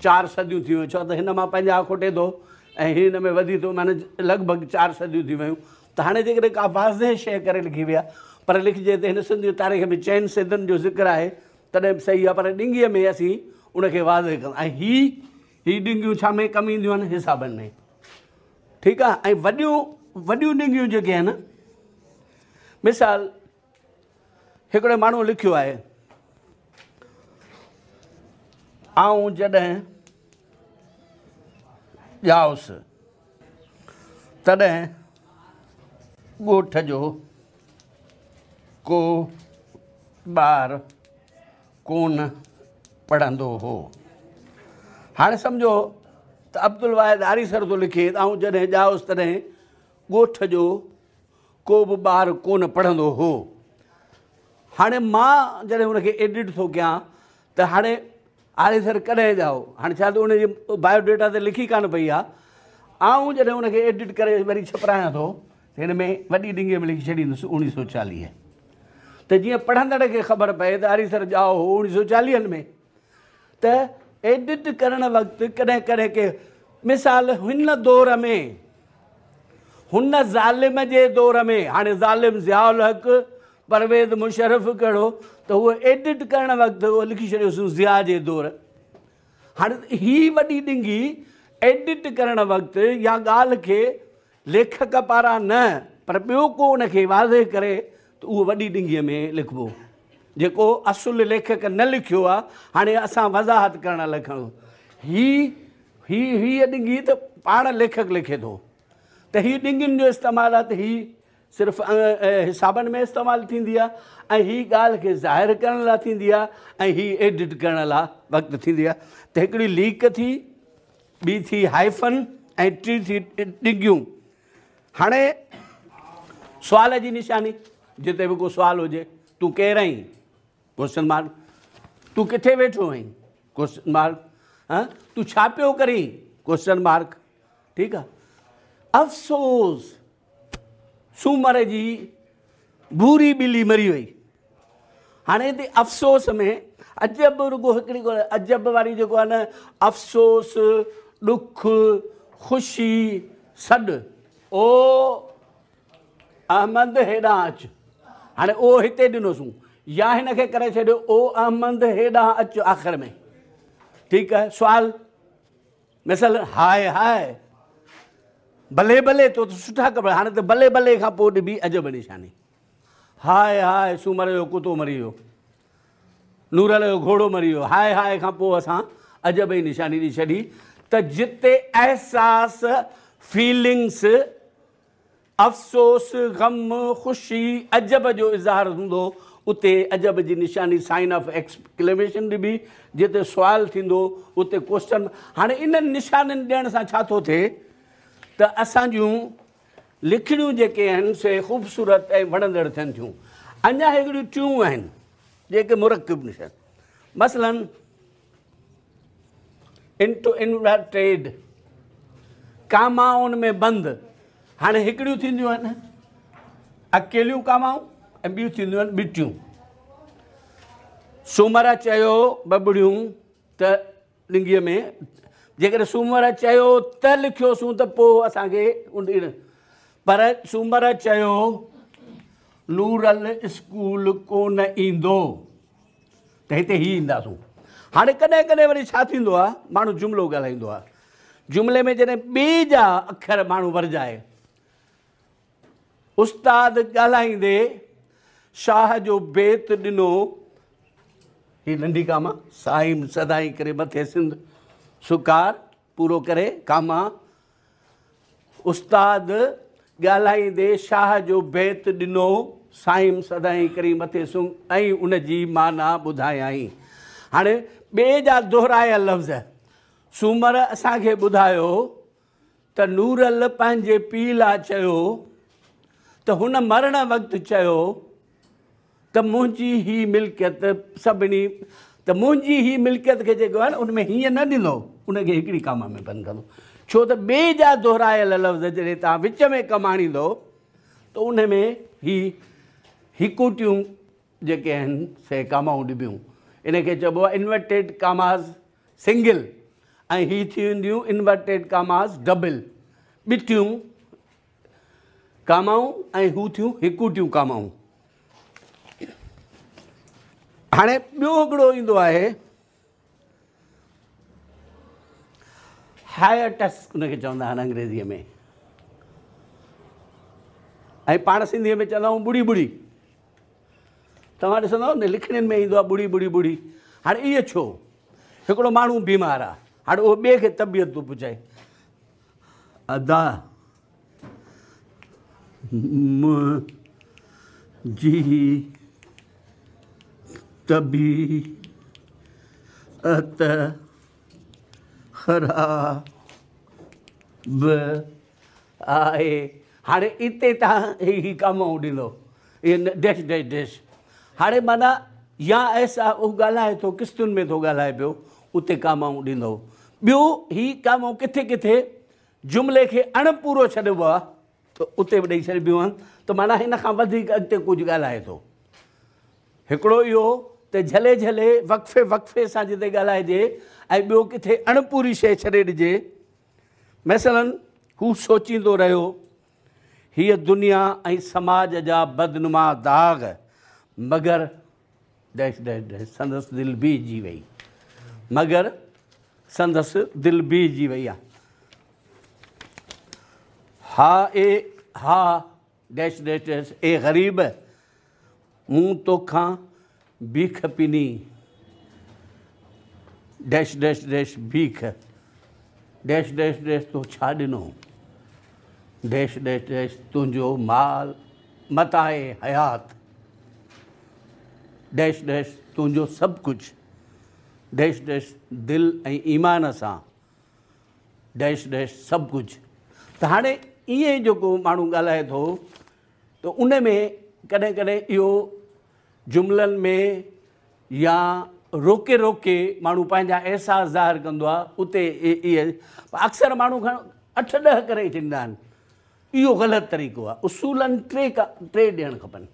چار صديون ٿي ويون، ڇو ته هن مان 50 کوٽي ٿو ۽ هي هن ۾ وڌي ٿو، معنيٰ لڳ ڀڳ چار صديون ٿي ويون. ته هاڻي جيڪڏهن ڪا واضح شيء ڪري لکي وئي آهي، پر لکجي ته هن سنڌ جي تاريخ ۾ چئن صدين جو ذڪر آهي تڏهن به صحيح آهي، پر ڏنگيء ۾ اسين ان کي واضح ڪندا. ۽ هي ڏنگيون ڇا ۾ ڪم اينديون آهن؟ حسابن ۾، ٺيڪ آهي. ۽ وڏيون وڏيون ڏنگيون جيڪي آهن، مثال هڪڙي ماڻهوء لکيو آهي، آئون جڏهن ڄائس تڏهن ڳوٺ جو ڪو ٻار ڪونه پڙهندو هو. هاڻي سمجهو ته عبدالواحد آريسر ٿو لکي ته آئون جڏهن ڄائس تڏهن ڳوٺ جو ڪو به ٻار ڪونه پڙهندو هو. هاڻي مان جڏهن ان کي ايڊٽ ٿو ڪيان ته هاڻي آريسر ڪڏهن ڄائو، هاڻي ڇا ته ان جي بايو ڊيٽا تي لکي ڪانه پئي آهي. آئون جڏهن ان کي ايڊٽ ڪري وري ڇپرايان ٿو ته هن ۾ وڏي ڏنگي ۾ لکي ڇڏيندس 1940، ته جيئن پڙهندڙ کي خبر پئي ته آريسر ڄائو هو 1940 ۾. ته ايڊٽ ڪرڻ وقت ڪڏهن ڪڏهن ڪي مثال هن دور ۾، هن ظالم جي دور ۾، هاڻي ظالم ضياء الحق، پرويز مشرف ڪهڙو، ته هو ايڊٽ ڪرڻ وقت اهو لکي ڇڏيوسون ضياء جي دور. هاڻي هي وڏي ڏنگي ايڊٽ ڪرڻ وقت يا ڳالهه کي ليکڪ پاران نه پر ٻيو ڪو ان کي واضح ڪري ته اهو وڏي ڏنگيء ۾ لکبو، جيڪو اصل ليکڪ نه لکيو آ، هاڻي اسان وضاحت ڪرڻ لکڻو. هي هي هيء ڏنگي ته پاڻ ليکڪ لکي ٿو ته هي ڏنگين جو استعمال آ ته هي صرف حسابن ۾ استعمال ٿيندي آهي ۽ هي ڳالهه کي ظاهر ڪرڻ لاء ٿيندي آهي ۽ هي ايڊٽ ڪرڻ لاء وقت ٿيندي آهي. ته هڪڙي ليڪ ٿي، ٻي ٿي هائفن ۽ ٽي ٿي ڏنگيون. هاڻي سوال جي نشاني، جتي به ڪو سوال هجي، تون ڪير آهين؟ ڪوئسچن مارڪ، تون ڪٿي ويٺو آهين؟ ڪوئسچن مارڪ، ها تون ڇا پيو ڪرين؟ ڪوئسچن مارڪ، ٺيڪ آ. افسوس سومر جي ڀوري ٻلي مري وئي. هاڻي هتي افسوس ۾ عجب رڳو هڪڙي ڳالهه عجب واري جيڪو آهي نه افسوس، ڏک، خوشي، سڏ. او احمد هيڏانهن اچ. هاڻي او هتي ڏنوسون يا هن کي ڪري ڇڏيو او احمد هيڏانهن اچ آخر ۾. ٺيڪ آهي سوال. مثال هاء هاء، بلي بلي تو ته سٺا ڪپڙا، هاڻي ته بلي بلي کان پوء ڏبي عجب نشاني. هاء هاء سومر جو ڪتو مري ويو، نورل جو گهوڙو مري ويو، هاء هاء کان پوء اسان عجب جي نشاني ڏئي ڇڏي ته جتي احساس، فيلنگس، افسوس، غم، خوشي، عجب جو اظهار هوندو، اتي عجب جي نشاني سائن آف ايڪسڪليميشن ڏبي، جتي سوال ٿيندو، اتي ڪوئسچن. هاڻي انهن نشانين ڏيڻ سان ڇا ٿو ٿئي ته اسان جون لکڻيون جيڪي آهن سي خوبصورت ۽ وڻندڙ ٿين ٿيون. اڃا هڪڙيون ٽيون آهن جيڪي مرڪب نشان مثلاً انٽو انورٽيڊ ڪامائن ۾ بند. هاڻي هڪڙيون ٿينديون آهن اڪيليون ڪامائون ۽ ٻيون ٿينديون آهن ٻٽيون. سومر چيو ٻٻڙيون ته ڏنگيء ۾ جيڪڏهن سومر چيو ته لکيوسون ته پوء اسان کي پر سومر چيو نورل اسڪول ڪونه ايندو ته هتي هي اينداسون. هاڻي ڪڏهن ڪڏهن وري ڇا ٿيندو آهي، ماڻهو جملو ڳالهائيندو آهي، جملي ۾ جڏهن ٻئي جا اکر ماڻهو ورجائي، استاد ڳالهائيندي شاهه جو بيت ڏنو، هي ننڍي ڪاما، سائين سدائين ڪري مٿي سنڌ سڪار پورو ڪري ڪاما، استاد ڳالهائيندي شاهه جو بيت ڏنو، سائين سدائين ڪرين مٿي سنگ ۽ ان جي معنيٰ ٻڌايائين. هاڻي ٻئي جا دهرايل لفظ، سومر اسان کي ٻڌايو ته نورل پنهنجي پيء لاء چيو ته هن مرڻ وقت چيو ته منهنجي هي ملڪيت سڀني ته منهنجي هي ملڪيت کي جيڪو آهي نه ان ۾ هيئن نه ڏيندو ان کي هڪڙي ڪاما ۾ بند ڪندو ڇو ته ٻئي جا دهرايل لفظ جڏهن توهان وچ ۾ ڪم آڻيندو ته ان ۾ هي هڪوٽيون جيڪي آهن سي ڪامائون ڏبيون ان کي چئبو آهي انورٽيڊ ڪاماز سنگل ۽ هي ٿي وينديون انورٽيڊ ڪاماز ڊبل ٻٽيون ڪامائون ۽ هو ٿيون هڪوٽيون ڪامائون. هاڻي ٻيو هڪڙو ايندو آهي هائيٽس ان کي چوندا آهن انگريزيء ۾ ۽ پاڻ سنڌيء ۾ چوندا آهيون ٻڙي ٻڙي. توهان ڏسندؤ نه لکڻين ۾ ايندو آهي ٻڙي ٻڙي ٻڙي. هاڻي اهو ڇو؟ هڪڙو ماڻهو بيمار آهي، هاڻي اهو ٻئي کي طبيعت ٿو پڇائي، ادا منهنجي طبيعت خراب آهي. هاڻي اتي توهان هي ڪامائون ڏيندؤ اهي ڊيش ڊيش ڊيش. هاڻي معنيٰ يا ايسا هو ڳالهائي ٿو قسطن ۾ ٿو ڳالهائي پيو اتي ڪامائون ڏيندؤ. ٻيو هي ڪامائون ڪٿي ڪٿي جملي کي اڻ پورو ڇڏبو آهي ته اتي به ڏئي ڇڏبيون آهن ته معنيٰ هن کان وڌيڪ اڳتي ڪجهه ڳالهائي ٿو. هڪڙو اهو ته جهلي جهلي وقفي وقفي سان جتي ڳالهائجي ۽ ٻيو ڪٿي اڻ پوري شيء ڇڏي ڏجي. مثلاً هو سوچيندو رهيو، هيء دنيا ۽ سماج جا بدنما داغ مگر ڊيش ڊيش ڊيش سندس دل بيهجي وئي. مگر سندس دل بيهجي وئي. ها اي ها ڊيش ڊيش ڊيش اي غريب مون توکان بيک پني dash dash dash back dash dash dash تو ڇا ڏنو ڊيش ڊيش ڊيش تنهنجو مال متاع حيات، ڊيش ڊيش تنهنجو سڀ ڪجهه، ڊيش ڊيش دل ۽ ايمان سان، ڊيش ڊيش سڀ ڪجهه. ته هاڻي ائين جيڪو ماڻهو ڳالهائي ٿو ته ان ۾ ڪڏهن ڪڏهن اهو جملن ۾ يا روڪي روڪي ماڻهو پنهنجا احساس ظاهر ڪندو آهي، اتي اهي اڪثر ماڻهو کڻ 8 10 ڪري ڇڏيندا آهن. اهو غلط طريقو آهي. اصولن 3 ڏيڻ کپن.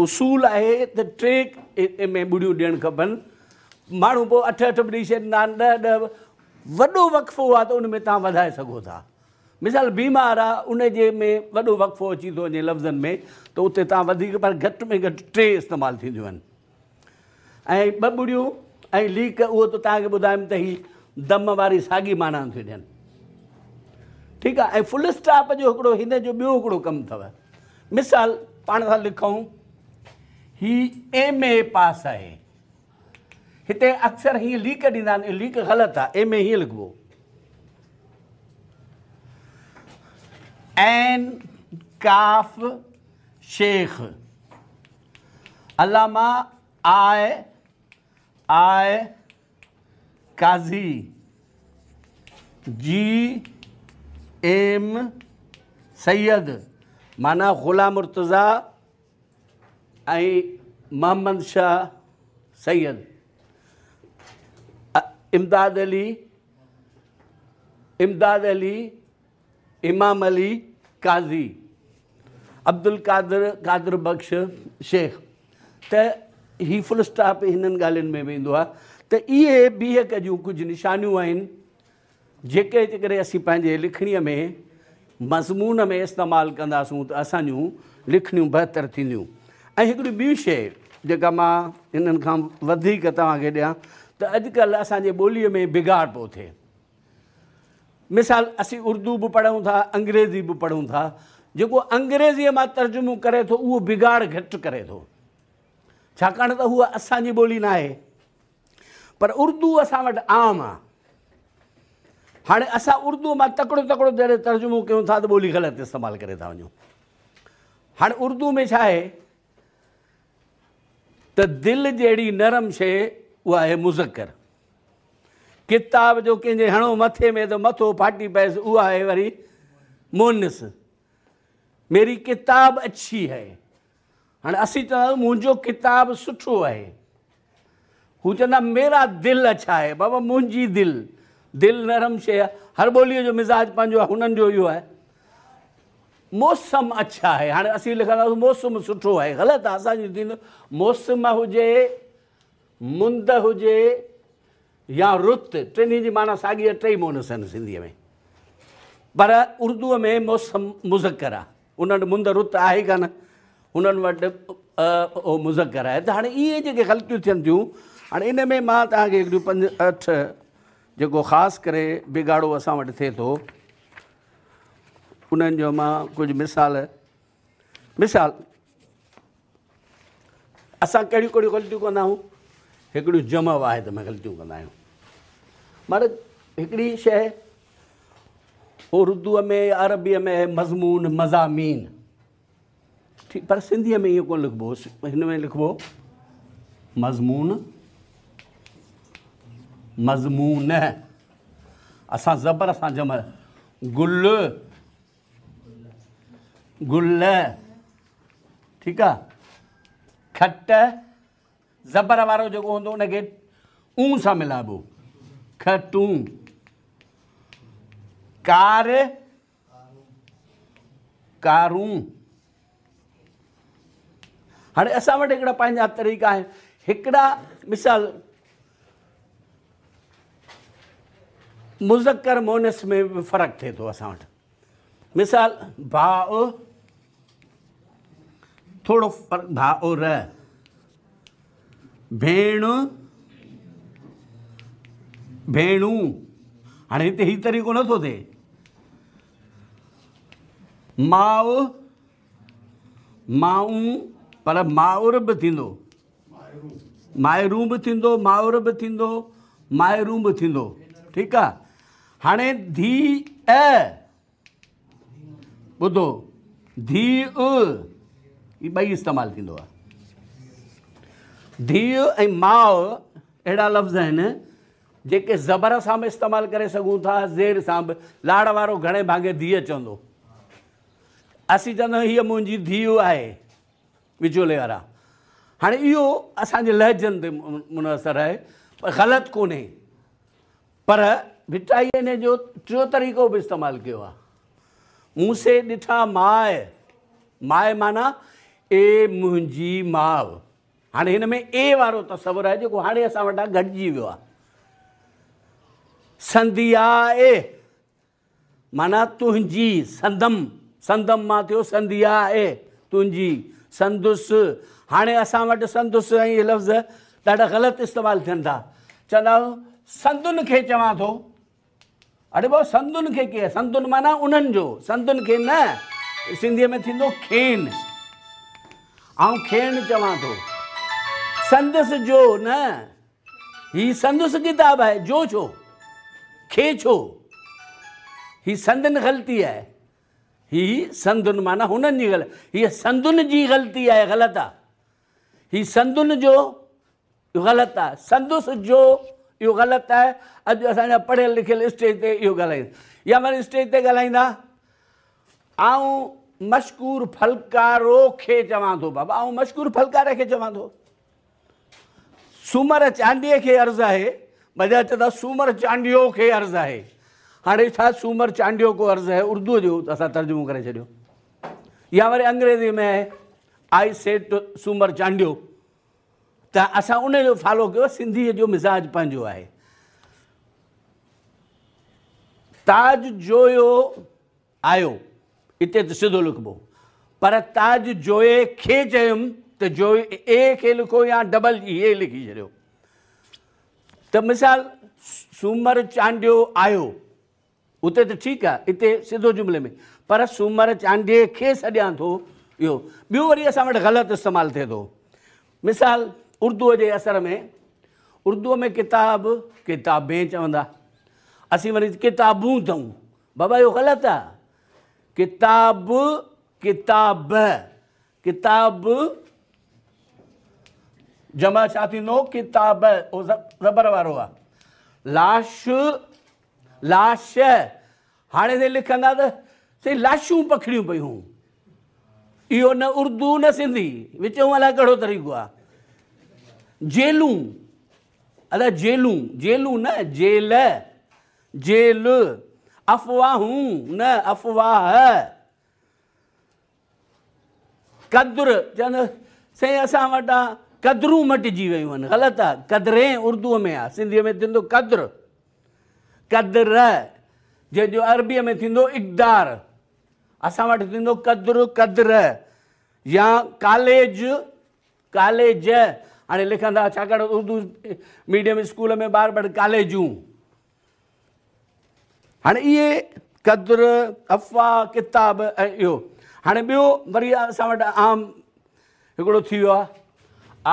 اصول آهي ته 3 ۾ ٻڙيون ڏيڻ کپن. ماڻهو پوءِ 8 8 به ڏئي ڇڏيندا آهن، 10 10. وڏو وقفو آهي ته ان ۾ توهان وڌائي سگهو ٿا. مثال بيمار آهي، ان جي ۾ وڏو وقفو اچي ٿو وڃي لفظن ۾ ته اتي توهان وڌيڪ، پر گهٽ ۾ گهٽ 3 استعمال ٿينديون آهن. ۽ 2 ٻڙيون ۽ ليڪ، اهو ته توهان کي ٻڌايم ته هي دم واري ساڳي معنيٰ ٿيون ڏين. ٺيڪ آهي. ۽ فل اسٽاپ جو هڪڙو هن جو ٻيو هڪڙو ڪم اٿو. مثال پاڻ ٿا لکون هي ايم اي پاس آهي. هتي اڪثر هيئن ليڪ ڏيندا آهن، ليڪ غلط آهي. ايم اي هيئن لکبو، عين ڪاف شيخ علامه آء آء قاضي جي ايم سيد، معنيٰ غلام مرتضيٰ ۽ محمد شاهه سيد، امداد علي، امداد علي، امام علي قاضي، عبدالقادر قادر بخش شيخ. ته هي فل اسٽاپ هنن ڳالهين ۾ به ايندو آهي. ته اهي بيهڪ جون ڪجهه نشانيون آهن جيڪي جيڪڏهن اسين پنهنجي لکڻيءَ ۾ مضمون ۾ استعمال ڪنداسون ته اسان جون لکڻيون بهتر ٿينديون. ۽ هڪڙي ٻي شيءِ جيڪا مان هنن کان وڌيڪ توهان کي ڏيان ته اڄڪلهه اسان جي ٻوليءَ ۾ بگاڙ پيو ٿئي. مثال اسين اردو به پڙهون ٿا، انگريزي به پڙهون ٿا. جيڪو انگريزيءَ مان ترجمو ڪري ٿو اهو بگاڙ گهٽ ڪري ٿو، ڇاڪاڻ ته هوءَ اسان جي ٻولي نه آهي. پر اردو اسان وٽ عام آهي. هاڻي اسان اردوءَ مان تڪڙو تڪڙو جڏهن ترجمو ڪيون ٿا ته ٻولي غلط استعمال ڪري ٿا وڃون. هاڻي اردو ۾ ڇا آهي ته دل جهڙي نرم شيءِ اها آهي مذڪر. ڪتاب جو ڪنهن جي هڻو مٿي ۾ ته مٿو ڦاٽي پئيس، اها آهي وري مونس. ميري ڪتاب اڇي هي. هاڻي اسين چوندا آهيون منهنجو ڪتاب سٺو آهي. هو چوندا ميرا دل اڇا آهي. بابا منهنجي دل، دل نرم شيءِ آهي. هر ٻوليءَ جو مزاج پنهنجو آهي، هنن جو اهو آهي. موسم اڇا آهي. هاڻي اسين لکنداسين موسم سٺو آهي، غلط آهي. اسان جو ٿيندو موسم هجي، مند هجي يا رت، ٽنهي جي معنيٰ ساڳي آهي، ٽئي مونس آهن سنڌيءَ ۾. پر اردوءَ ۾ موسم مذڪر آهي، انهن وٽ مند رت آهي ڪانه، هنن وٽ اهو مذڪر آهي. ته هاڻي اهي جيڪي غلطيون ٿين ٿيون، هاڻي ان ۾ مان توهان کي هڪڙيون 5 8 جيڪو خاص ڪري بگاڙو اسان وٽ ٿئي ٿو انهن جو مان ڪجهه مثال، مثال اسان ڪهڙيون ڪهڙيون غلطيون ڪندا آهيون. هڪڙيون جمع واحد ۾ غلطيون ڪندا آهيون. معنيٰ هڪڙي شيءِ اردوءَ ۾ عربيءَ ۾ مضمون مضامين، ٺيڪ، پر سنڌيءَ ۾ ائين ڪونه لکبو. هن ۾ لکبو مضمون مضمون. اسان زبر سان جمع، گل گل، ٺيڪ آهي. کٽ زبر وارو جيڪو هوندو ان کي اون سان ملائبو، کٽون. ڪار ڪارون. هاڻي اسان وٽ هڪڙا پنهنجا طريقا آهن. هڪڙا مثال مذڪر مونس ۾ به فرق ٿئي ٿو اسان وٽ. مثال ڀاءُ، ٿورو فرق، ڀاءُ ر، ڀيڻ ڀيڻون. هاڻي هتي هيءُ طريقو نٿو ٿئي. ماءُ مائون، پر مائر به ٿيندو، مائرون به ٿيندو، مائر به ٿيندو، مائرون به ٿيندو. ٺيڪ آهي. هاڻي ڌيءَ ٻڌو، ڌيءُ، هي ٻئي استعمال ٿيندو آهي. ڌيءُ ۽ ماءُ اهڙا لفظ آهن جيڪي زبر سان به استعمال ڪري سگهون ٿا، زير سان به. لاڙ وارو گهڻي ڀاڱي ڌيءَ چوندو، اسين چوندا آهيون هيءَ منهنجي ڌيءُ آهي، وچولي وارا. هاڻي اهو اسان جي لهجن تي منحصر آهي، پر غلط ڪونهي. پر ڀٽائيء ان جو ٽيون طريقو به استعمال ڪيو آهي. مون سي ڏٺا ماء، ماء معنيٰ اي منهنجي ماء. هاڻي هن ۾ اي وارو تصور آهي جيڪو هاڻي اسان وٽان گهٽجي ويو آهي. سندياء معنيٰ تنهنجي، سندم، سندم مان ٿيو سندياء، تنهنجي، سندس. هاڻي اسان وٽ سندس ۽ اهي لفظ ڏاڍا غلط استعمال ٿين ٿا. چوندا آهيون سندن کي چوان ٿو. اڙي بابا سندن کي ڪيئن؟ سندن معنيٰ انهن جو، سندن کي نه، سنڌيء ۾ ٿيندو کين. آئون کين چوان ٿو. سندس جو نه، هي سندس ڪتاب آهي، جو ڇو، کي ڇو؟ هي سندن غلطي آهي. هي سندن معنيٰ هنن جي غلطي، هيء سندن جي غلطي آهي، غلط آهي. هي سندن جو غلط آهي، سندس جو اهو غلط آهي. اڄ اسان جا پڙهيل لکيل اسٽيج تي اهو ڳالهائين، يا وري اسٽيج تي ڳالهائيندا آئون مشڪور ڦلڪارو کي چوان ٿو. بابا آئون مشڪور ڦلڪاري کي چوان ٿو. سومر چانڊيي کي عرض آهي، بجاءِ چوندا سومر چانڊيو کي عرض آهي. هاڻي ڇا سومر چانڊيو ڪو عرض آهي؟ اردوءَ جو اسان ترجمو ڪري ڇڏيو. يا وري انگريزيءَ ۾ آهي آئي سيٽ سومر چانڊيو، ته اسان ان جو فالو ڪيو. سنڌيءَ جو مزاج پنهنجو آهي. تاج جويو آيو، اتي ته سڌو لکبو، پر تاج جوئي کي چيم ته جوئي اي کي لکو يا ڊبل اي لکي ڇڏيو. ته مثال سومر چانڊيو آيو، اتي ته ٺيڪ آهي، اتي سڌو جملي ۾، پر سومر چانڊيي کي سڏيان ٿو. اهو ٻيو وري اسان وٽ غلط استعمال ٿئي ٿو. مثال اردوءَ جي اثر ۾ اردوءَ ۾ ڪتاب ڪتابين چوندا، اسين وري ڪتابون اٿئون. بابا اهو غلط آهي. ڪتاب ڪتاب، ڪتاب جمع ڇا ٿيندو؟ ڪتاب، اهو زبر وارو آهي. لاش لاش، هاڻي سائين لکندا ته سائين لاشون پکڙيون پيون. اهو نه اردو نه سنڌي، وچون الائي ڪهڙو طريقو آهي. جيلون، الائي جيلون، جيلون نه جيل، جيل. افواهون نه افواهه. قدر چوندا سائين اسان وٽان قدرون مٽجي ويون آهن. غلط آهي. قدري اردوءَ ۾ آهي، سنڌيءَ ۾ ٿيندو قدر، قدر، جنهن جو عربيءَ ۾ ٿيندو اقدار، اسان وٽ ٿيندو قدر، قدر. يا ڪاليج، ڪاليج. هاڻي لکندا ڇاڪاڻ اردو ميڊيم اسڪول ۾ ٻار ٻار ڪاليجون. هاڻي اهي قدر، افواهه، ڪتاب ۽ اهو. هاڻي ٻيو وري اسان وٽ عام هڪڙو ٿي ويو آهي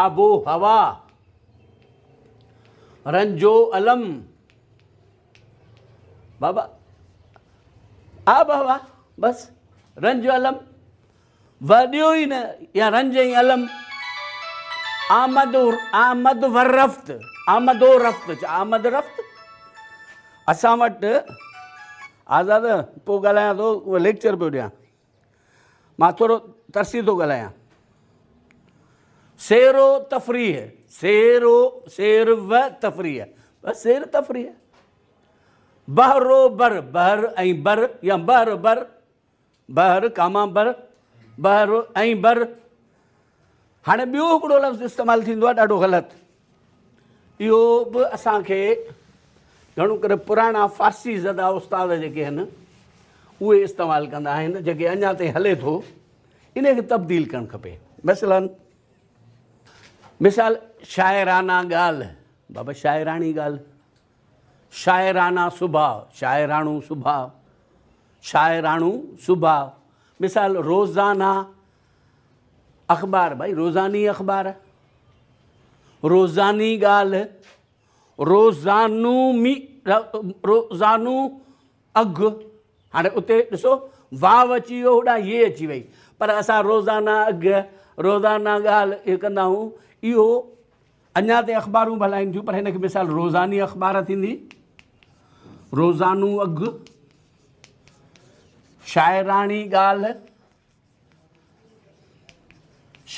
آبو هوا، رنجو علم. بابا آب هوا بس، رنج علم وڏيو ئي نه، يا رنج ۽ علم. آمد آمد ورفت، آمد و رفت، آمد رفت. اسان وٽ آزاد پوءِ ڳالهايان ٿو، اهو ليڪچر پيو ڏيان مان، ٿورو ترسي ٿو ڳالهايان. سيرو تفريح، سيرو سير و تفريح، بس سير تفريح. بهرو بر، بهر ۽ بر، يا بهر بر، بهر ڪاما بر، بهر ۽ بر. هاڻي ٻيو هڪڙو لفظ استعمال ٿيندو آهي ڏاڍو غلط. اهو به اسان کي گهڻو ڪري پراڻا فارسي زده استاد جيڪي آهن اهي استعمال ڪندا آهن، جيڪي اڃا تائين هلي ٿو، ان کي تبديل ڪرڻ کپي. مثلاً مثال شاعرانه ڳالهه، بابا شاعراڻي ڳالهه، شاعرانه سڀاءُ، شاعراڻو سڀاءُ، شاعراڻو سڀاءُ. مثال روزانه اخبار، ڀائي روزاني اخبار، روزاني ڳالهه، روزانو مي، روزانو اگهه. هاڻي اتي ڏسو واو اچي ويو هوڏانهن يي اچي وئي. پر اسان روزانه اگهه، روزانه ڳالهه اهو ڪندا آهيون. اهو اڃا تائين اخبارون به هلائين ٿيون، پر هن کي مثال روزاني اخبار ٿيندي، روزانو اگهه، شاعراڻي ڳالهه،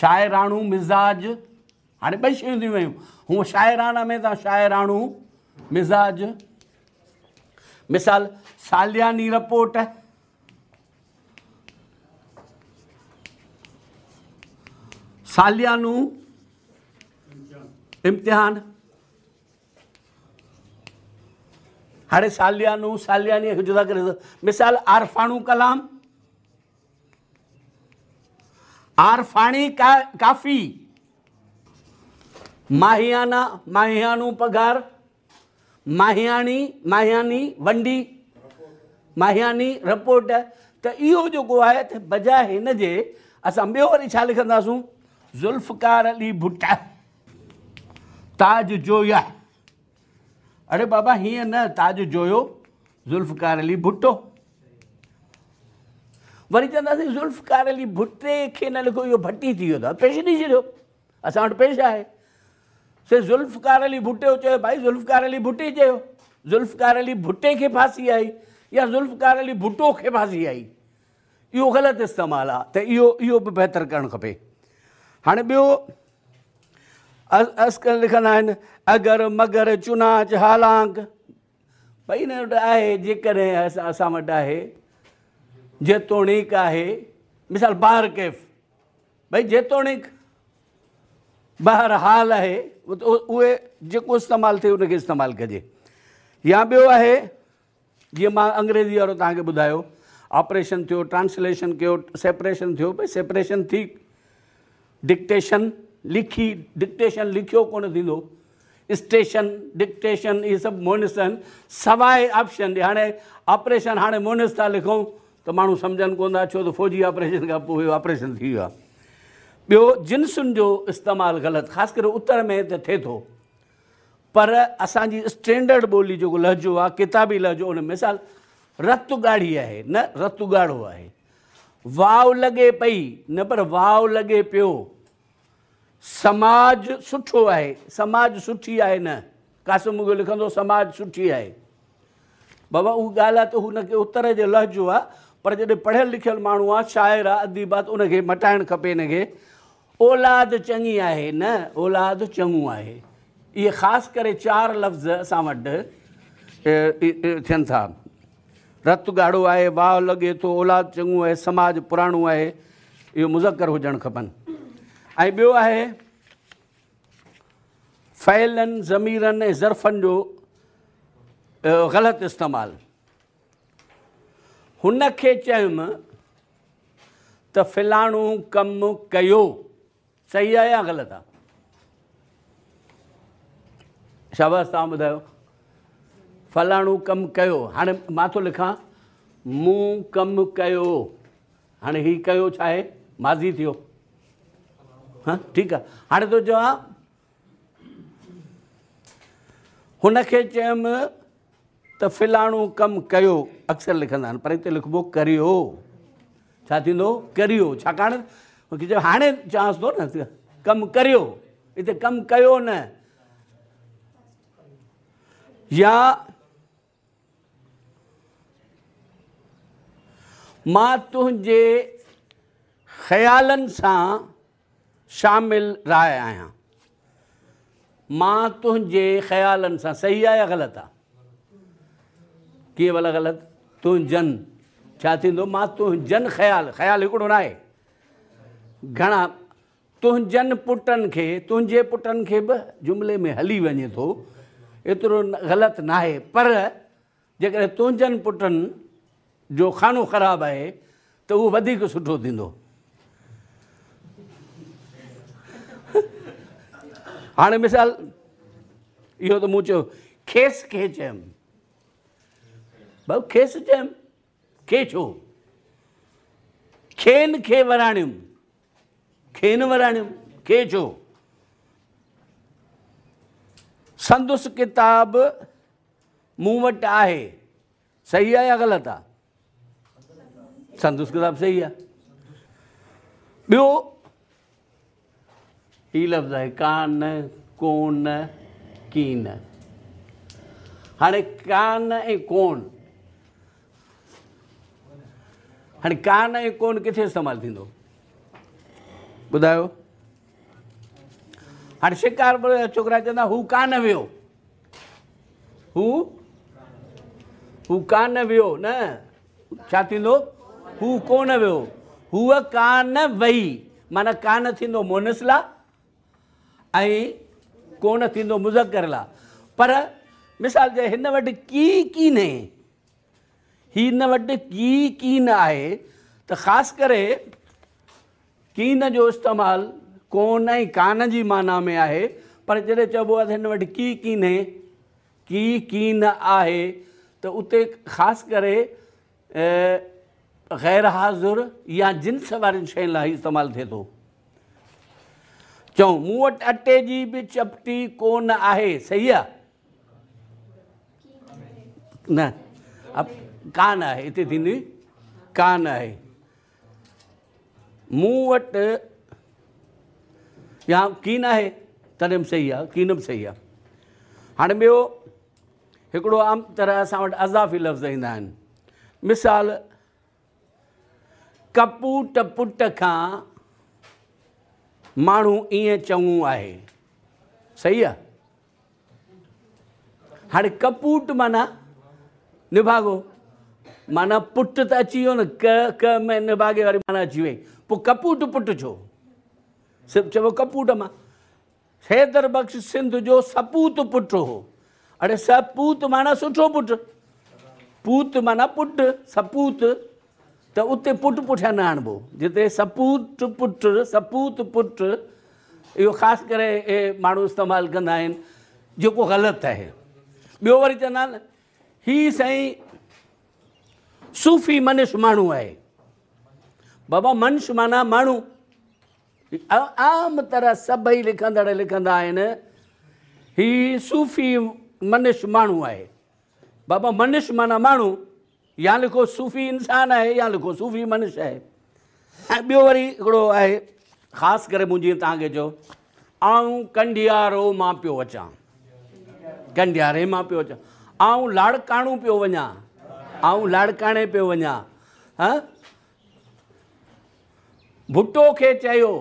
شاعراڻو مزاج. هاڻي ٻئي شيون ٿي ويون. هونء شاعرانه ۾ توهان شاعراڻو مزاج، مثال سالياني رپورٽ، ساليانو امتحان. هاڻي ساليانو سالياني کي جدا ڪري مثال عارفاڻو ڪلام، عارفاڻي ڪافي، ماهيانا ماهيانو پگهار، ماهياڻي ماهياني ونڊي، ماهياني رپورٽ. ته اهو جيڪو آهي ته بجاء هن جي اسان ٻيو وري ڇا لکنداسون؟ ذوالفقار علي ڀٽا، تاج جويا. اڙي بابا هيئن نه، تاج جويو، ذوالفقار علي ڀٽو. وري چونداسين ذوالفقار علي ڀٽي کي نه لکو، اهو ڀٽي ٿي ويو اٿو، پيش ڏئي ڇڏيو، اسان وٽ پيش آهي. سي ذوالفقار علي ڀٽو چيو، ڀائي ذوالفقار علي ڀٽي چيو، ذوالفقار علي ڀٽي کي ڦاسي آئي يا ذوالفقار علي ڀٽو کي ڦاسي آئي؟ اهو غلط استعمال آهي، ته اهو به بهتر ڪرڻ کپي. هاڻي ٻيو اسڪل لکندا آهن اگر مگر چنانچ حالانڪ. ڀئي هن وٽ آهي، جيڪڏهن اسان وٽ آهي، جيتوڻيڪ آهي، مثال بهر ڪيف، ڀئي جيتوڻيڪ بهر حال آهي، اهي جيڪو استعمال ٿئي ان کي استعمال ڪجي. يا ٻيو آهي جيئن مان انگريزي وارو توهان کي ٻڌايو، آپريشن ٿيو، ٽرانسليشن ڪيو، سيپريشن ٿيو، ڀئي سيپريشن ٿي، ڊڪٽيشن لکي، ڊڪٽيشن لکيو ڪونه ٿيندو، اسٽيشن، ڊڪٽيشن، اهي سڀ مونس آهن، سواء آپشن جي. هاڻي آپريشن هاڻي مونس ٿا لکون ته ماڻهو سمجهن ڪونه ٿا، ڇو ته فوجي آپريشن کان پوء اهو آپريشن ٿي ويو آهي. ٻيو جنسن جو استعمال غلط، خاص ڪري اتر ۾ ته ٿئي ٿو، پر اسان جي اسٽينڊرڊ ٻولي جيڪو لهجو آهي، ڪتابي لهجو، ان مثال رت ڳاڙهي آهي نه رت ڳاڙهو آهي، واو لڳي پئي نه پر واو لڳي پيو، سماج سٺو آهي، سماج سٺي آهي نه، قاسم مغل لکندو سماج سٺي آهي. بابا اها ڳالهه آهي ته هن کي اتر جو لهجو آهي، پر جڏهن پڙهيل لکيل ماڻهو آهي، شاعر آهي، اديب آهي، ته ان کي مٽائڻ کپي. هن کي اولاد چڱي آهي نه اولاد چڱو آهي. اهي خاص ڪري چار لفظ اسان وٽ ٿين ٿا. رت ڳاڙهو آهي، واء لڳي ٿو، اولاد چڱو آهي، سماج پراڻو آهي، اهو مذڪر هجڻ کپن. ۽ ٻيو آهي فعلن، ضميرن ۽ ظرفن جو غلط استعمال. هن کي چيم ته فلاڻو ڪم ڪيو، صحيح آهي يا غلط آهي؟ شاباس، توهان ٻڌايو. فلاڻو ڪم ڪيو، هاڻي مان ٿو لکان مون ڪم ڪيو. هاڻي هي ڪيو ڇا آهي؟ ماضي ٿيو. ها ٺيڪ آهي. هاڻي ٿو چوان هن کي چيم ته فلاڻو ڪم ڪيو، اڪثر لکندا آهن، پر هتي لکبو ڪريو. ڇا ٿيندو؟ ڪريو. ڇاڪاڻ هاڻي چوانس ٿو نه ڪم ڪريو، هتي ڪم ڪيو نه. يا مان تنهنجي خيالن سان شامل راءِ آهيان. مان تنهنجي خيالن سان، صحيح آهي يا غلط آهي؟ ڪيئن ڀلا غلط؟ تنهنجن ڇا ٿيندو؟ مان تنهنجن خيال، خيال هڪڙو نه آهي، گهڻا. تنهنجن پٽن کي، تنهنجي پٽن کي به جملي ۾ هلي وڃي ٿو، ايترو غلط ناهي. پر جيڪڏهن تنهنجن پٽن جو خانو خراب آهي ته اهو وڌيڪ سٺو ٿيندو. هاڻي مثال اهو ته مون چيو کيس کي چيم، ڀائو کيس چيم، کي ڇو؟ کين کي وراڻيم، کين وراڻيم، کي ڇو؟ سندس ڪتاب مون وٽ آهي، صحيح آهي يا غلط آهي؟ سندس ڪتاب صحيح آهي. ٻيو هي لفظ آهي ڪان، ڪون، ڪين. هاڻي ڪان ۽ ڪون، هاڻي ڪان ۽ ڪون ڪٿي استعمال ٿيندو ٻڌايو؟ هاڻي شڪارپور جا ڇوڪرا چوندا هو ڪانه ويو، هو هو ڪانه ويو نه، ڇا ٿيندو؟ هو ڪونه ويو، هوء ڪانه وئي، معنيٰ ڪانه ٿيندو مونث لا ۽ ڪونه ٿيندو مذڪر لا. پر مثال جي هن وٽ ڪي ڪينهي، هن وٽ ڪي ڪين آهي ته خاص ڪري ڪين جو استعمال ڪون ۽ ڪان جي معنيٰ ۾ آهي، پر جڏهن چئبو آهي ته هن وٽ ڪي ڪينهي، ڪي ڪين آهي ته اتي خاص ڪري غير حاضر يا جنس وارين شين لاء هي استعمال ٿئي ٿو. چئون مون وٽ اٽي جي به چپٽي ڪونه آهي، صحيح آهي؟ نه، ڪانه آهي، اتي ٿيندي ڪانه آهي. مون وٽ يا ڪين آهي تڏهن به صحيح آهي، ڪين به صحيح آهي. هاڻي ٻيو هڪڙو عام طرح اسان وٽ اضافي لفظ ايندا آهن. مثال ڪپوٽ پٽ کان ماڻهو ائين چڱو آهي، صحيح آهي؟ هاڻي ڪپوٽ معنيٰ نڀاڳو، معنيٰ پٽ ته اچي ويو نه، ڪ ڪ ۾ نڀاڳي واري معنيٰ اچي وئي، پوء ڪپوٽ پٽ ڇو؟ صرف چئبو ڪپوٽ مان. حيدر بخش سنڌ جو سپوت پٽ هو. اڙي سپوت معنيٰ سٺو پٽ، پوت معنيٰ پٽ، سپوت ته اتي پٽ پٺيان نه آڻبو، جتي سپوت پٽ، سپوت پٽ اهو خاص ڪري اهي ماڻهو استعمال ڪندا آهن، جيڪو غلط آهي. ٻيو وري چوندا آهن هي سائين صوفي منش ماڻهو آهي. بابا منش معنيٰ ماڻهو، عام طرح سڀئي لکندڙ لکندا آهن هي صوفي منش ماڻهو آهي. بابا منش معنيٰ ماڻهو، يا لکو صوفي انسان آهي يا لکو صوفي منش آهي. ۽ ٻيو وري هڪڙو آهي خاص ڪري مون جيئن توهان کي چيو آئون ڪنڊيارو مان پيو اچان، ڪنڊياري مان پيو اچان، آئون لاڙڪاڻو پيو وڃان، آئون لاڙڪاڻي پيو وڃان. ها ڀٽو کي چيو،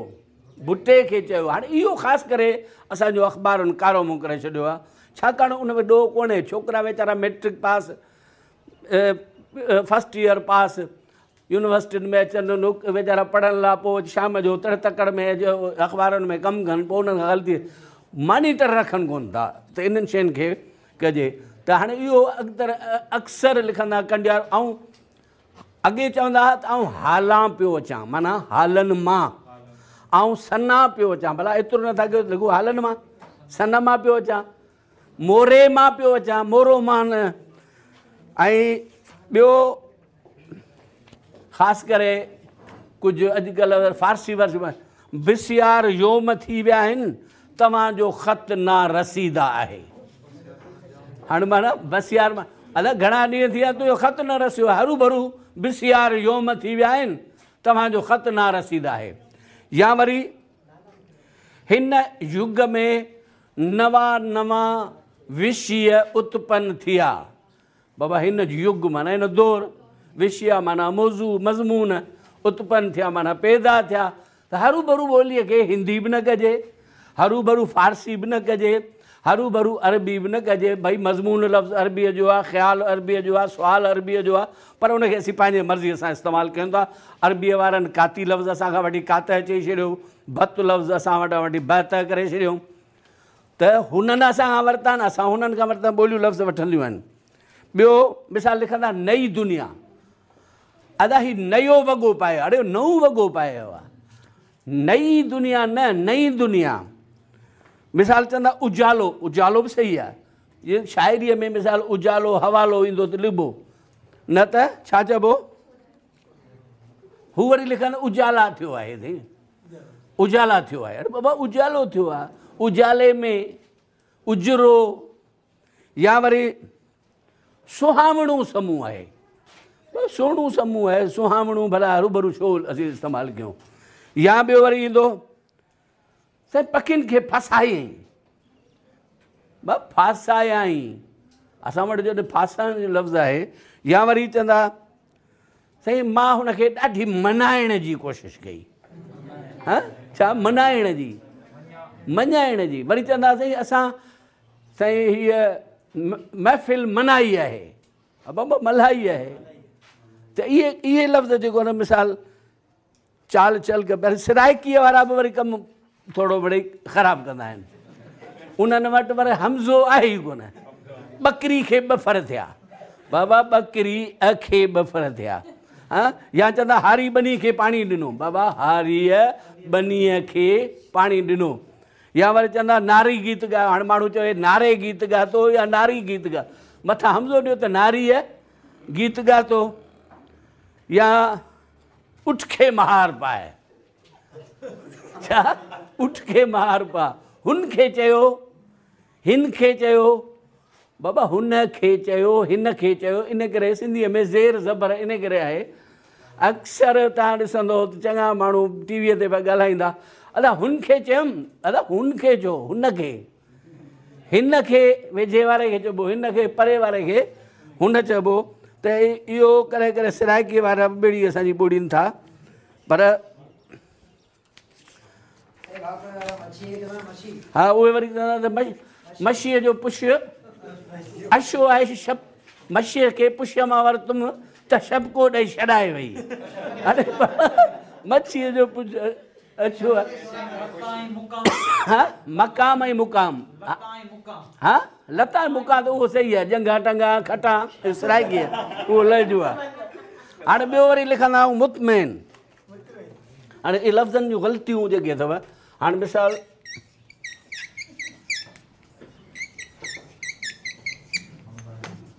ڀٽي کي چيو. هاڻي اهو خاص ڪري اسانجو اخبارن ڪارو منهن ڪري ڇڏيو آهي، ڇاڪاڻ ان ۾ ڏوهه ڪونهي. ڇوڪرا ويچارا matric pass, first year pass, يونيورسٽين ۾ اچن، ويچارا پڙهڻ لاءِ، پوءِ شام جو تڙ تڪڙ ۾ اخبارن ۾ ڪم ڪن، پوءِ انهن کان غلطي مانيٽر رکن ڪونه ٿا ته انهن شين کي ڪجي. ته هاڻي اهو اڪثر اڪثر لکندا ڪنڊيار. ۽ اڳي چوندا هئا ته آئون هالان پيو اچان، معنيٰ هالن مان. آئون سنا پيو اچان، ڀلا ايترو نٿا ڪيو لکو هالن مان، سن مان پيو اچان، موري مان پيو اچان، مورو مان نه. ۽ ٻيو خاص ڪري ڪجهه اڄڪلهه فارسي وارسي بسيار يوم ٿي ويا آهن، توهان جو خط نارسيده آهي. هاڻي معنيٰ بسيار مان الا گهڻا ڏينهن ٿي ويا تنهنجو خط نه رسيو آهي، هروڀرو بسيار يوم ٿي ويا آهن، توهان جو خط نارسيده آهي. يا وري هن يگ ۾ نوان نوان وشيه اتپن ٿيا. بابا هن يگ معنيٰ هن دور، وشيه معنيٰ موضوع مضمون، اتپن ٿيا معنيٰ پيدا ٿيا. ته هروڀرو ٻوليء کي هندي به نه ڪجي، هروڀرو فارسي به نه ڪجي، هروڀرو عربي به نه ڪجي. ڀئي مضمون لفظ عربيء جو آهي، خيال عربيء جو آهي، سوال عربيء جو آهي، پر ان کي اسين پنهنجي مرضيء سان استعمال ڪيون ٿا. عربيء وارن ڪاتي لفظ اسان کان وٺي ڪاته چئي ڇڏيو، ڀت لفظ اسان وٽان وٺي بهته ڪري ڇڏيو. ته هنن اسان کان ورتا آهن، اسان هنن کان ورتا آهن، ٻوليون لفظ وٺنديون آهن. ٻيو مثال لکندا نئي دنيا، ادا هي نيو وڳو پائي، اڙي نئون وڳو پائي آيو آهي، نئي دنيا نه نئي دنيا. مثال چوندا اجالو، اجالو به صحيح آهي، جيئن شاعريء ۾ مثال اجالو حوالو ايندو ته لکبو، نه ته ڇا چئبو؟ هو وري لکن اجالا ٿيو آهي، سائين اجالا ٿيو آهي. اڙي بابا اجالو ٿيو آهي، اجالي ۾ اجرو. يا وري سهاوڻو سمون آهي، سهڻو سمون آهي، سهاوڻو ڀلا هروڀرو ڇو اسين استعمال ڪيون. يا ٻيو وري ايندو سائين پکين کي ڦاسايائين، ڦاسايائين، اسان وٽ جڏهن ڦاسائڻ جو لفظ آهي. يا وري چوندا سائين مان هن کي ڏاڍي منائڻ جي ڪوشش ڪئي. ها ڇا منائڻ جي؟ مڃائڻ جي. وري چوندا سائين اسان سائين هيء محفل منائي آهي، بابا ملهائي آهي. ته اهي اهي لفظ جيڪو نه مثال چال چل پر سرائڪيء وارا به وري ڪم ٿورو وري خراب ڪندا آهن. انهن وٽ وري همزو آهي ئي ڪونه. ٻڪري کي ٻه ڦر ٿيا، بابا ٻڪري ا کي ٻه ڦر ٿيا. ها يا چوندا هاري ٻني کي پاڻي ڏنو، بابا هاريء ٻنيء کي پاڻي ڏنو. يا وري چوندا ناري گيت ڳايو، هاڻي ماڻهو چوي ناري گيت ڳاتو يا ناري گيت ڳا، مٿان همزو ڏيو ته ناريء گيت ڳاتو. يا اٺ کي مهار پاء، ڇا اٺ کي مهار پاء، هن کي چيو هن کي چيو، بابا هن کي چيو هن کي چيو. ان ڪري سنڌيء ۾ زير زبر ان ڪري آهي. اڪثر توهان ڏسندو ته چڱا ماڻهو ٽي ويء تي پيا ڳالهائيندا، ادا هن کي چيم، ادا هن کي چئو، هن کي، هن کي ويجهي واري کي چئبو، هن کي پري واري کي هن چئبو. ته اهو ڪڏهن ڪڏهن سرائڪي وارا به ٻيڙي اسان جي ٻوڙين ٿا. پر ها اهي وري چوندا ته مشيء جو پش اشو آهي، شپ مشيء کي پش مان ورتم ته شبڪو ڏئي ڇڏائي وئي. مڇيء جو پش اڇو آهي. ها مقام ۽ مقام، ها لتا ۽ مقام ته اهو صحيح آهي. ڄنگها ٽنگا کٽا سرائڪي آهي، اهو لهجو آهي. هاڻي ٻيو وري لکندا آهيون مطمئن. هاڻي اهي لفظن جون غلطيون جيڪي اٿو، هاڻي مثال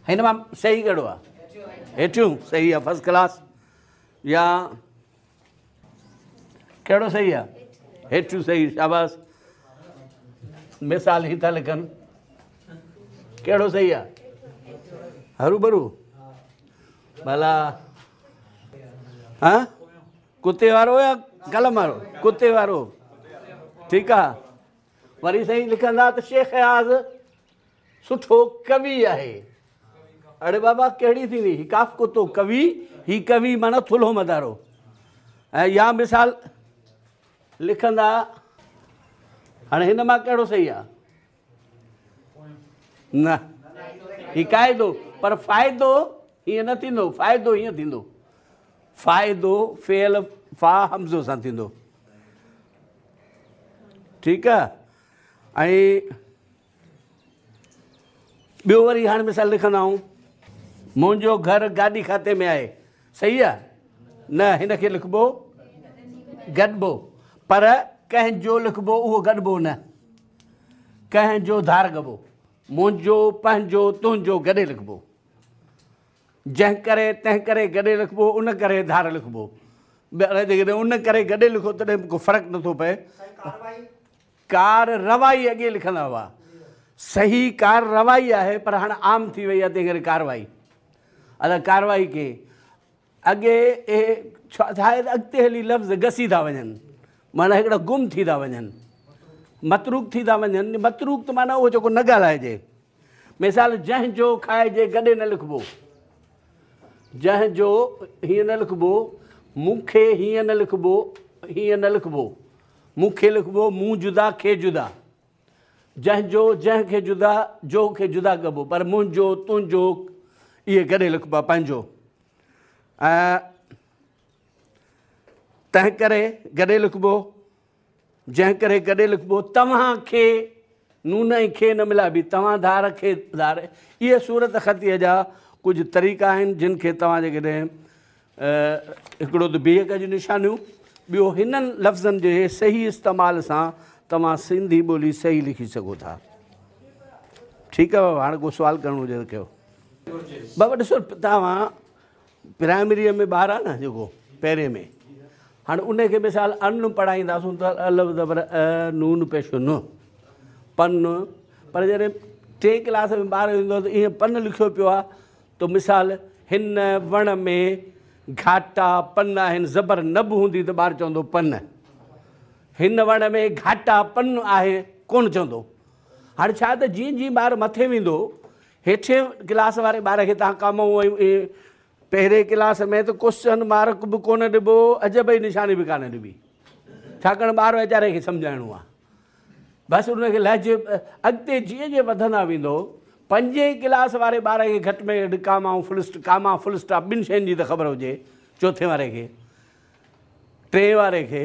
هن مان صحيح ڪهڙو آهي؟ هيٺيون صحيح آهي فرسٽ ڪلاس، يا ڪهڙو صحيح آهي؟ هيٺيون صحيح، شاباس. مثال هي ٿا لکن، ڪهڙو صحيح آهي؟ هروڀرو ڀلا. ها ڪتي وارو يا قلم وارو؟ ڪتي وارو ٺيڪ آ. وري سائين لکندا ته شيخ اياز سٺو ڪوي آهي. اڙي بابا ڪهڙي ٿيندي هي ڪاف ڪتو ڪوي، هي ڪوي معنيٰ ٿلهو مدارو. ۽ يا مثال لکندا، هاڻي هن مان ڪهڙو صحيح آ؟ نه هي قاعدو، پر فائدو هيئن نه ٿيندو، فائدو هيئن ٿيندو، فائدو فعل فا همزو سان ٿيندو. ٺيڪ آ. ۽ ٻيو وري هاڻي مثال لکندا آهيون، منهنجو گهر گاڏي کاتي ۾ آهي، صحيح آ؟ نه هن کي لکبو گڏبو، پر ڪنهن جو لکبو اهو گڏبو نه، ڪنهن جو ڌار ڪبو. منهنجو پنهنجو تنهنجو گڏي لکبو، جنهن ڪري تنهن ڪري گڏي لکبو، ان ڪري ڌار لکبو. جيڪڏهن ان ڪري گڏي لکو تڏهن به ڪو فرق نٿو پئي. ڪار روائي اڳي لکندا هئا، صحيح ڪار روائي آهي، پر هاڻي عام ٿي وئي آهي تنهن ڪري ڪاروائي. ادا ڪاروائي ڪي اڳي اهي ڇا آهي ته اڳتي هلي لفظ گسي ٿا وڃن، معنيٰ هڪڙا گم ٿي ٿا وڃن، متروڪ ٿي ٿا وڃن. متروڪ ته معنيٰ اهو جيڪو نه ڳالهائجي. مثال جنهن جو کائجي گڏي نه لکبو، جنهن جو هيئن نه لکبو، مون کي هيئن نه لکبو، هيئن نه لکبو، مون کي لکبو مون جدا کي جدا، جنهن جو جنهن کي جدا، جو کي جدا ڪبو، پر منهنجو تنهنجو اهي گڏي لکبا پنهنجو. ۽ تنهن ڪري گڏي لکبو، جنهن ڪري گڏي لکبو. توهان کي نون ۽ کي نه ملائبي، توهان ڌار کي ڌار. اهي صورت خطيء جا ڪجهه طريقا آهن جن کي توهان جيڪڏهن هڪڙو ته بيهڪ جون نشانيون، ٻيو هنن لفظن جي صحيح استعمال سان توهان سنڌي ٻولي صحيح لکي سگهو ٿا. ٺيڪ آهي بابا، هاڻي ڪو سوال ڪرڻو هجي ته ڪيو. بابا ڏسو توهان پرائمريء ۾ ٻار آهي نه جيڪو پهرين ۾، هاڻي ان کي مثال ان پڙهائينداسون ته الف زبر ا نون پيش ن پن، پر جڏهن ٽئين ڪلاس ۾ ٻار ايندو ته ائين پن لکيو پيو آهي ته مثال هن وڻ ۾ گهاٽا پن آهن، زبر نه به هوندي ته ٻار چوندو پن. هن وڻ ۾ گهاٽا پن آهي ڪونه چوندو. هاڻي ڇا ته جيئن جيئن ٻار مٿي ويندو، هيٺين ڪلاس واري ٻار کي توهان ڪامائون ۽ پهرين ڪلاس ۾ ته ڪوئسچن مارڪ به ڪونه ڏبو، عجب جي نشاني به ڪانه ڏبي، ڇاڪاڻ ٻار ويچاري کي سمجهائڻو آهي. بس ان کي لهجي اڳتي جيئن جيئن وڌندا ويندو، پنجين ڪلاس واري ٻار کي گهٽ ۾ گهٽ comma ۽ full comma full stop ٻن شين جي ته خبر هجي، چوٿين واري کي، ٽئين واري کي،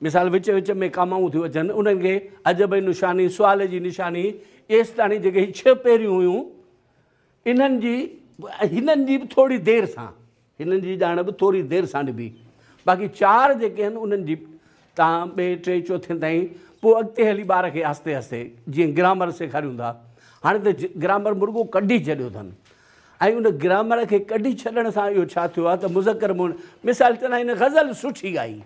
مثال وچ وچ ۾ ڪامائون ٿيون اچن، انهن کي عجب جي نشاني، سوال جي نشاني، ايستاڻي جيڪي هي ڇهه پهريون هيون، انهن جي هنن جي به ٿوري دير سان، هنن جي ڄاڻ به ٿوري دير سان ڏبي. باقي چار جيڪي آهن انهن جي توهان ٻئي ٽئين چوٿين تائين پوء اڳتي هلي ٻار کي آهستي آهستي جيئن گرامر سيکاريون ٿا. هاڻي ته گرامر مرڳو ڪڍي ڇڏيو اٿن ۽ ان گرامر کي ڪڍي ڇڏڻ سان اهو ڇا ٿيو آهي ته مذڪر مون مثال چوندا آهن غزل سٺي ڳائي.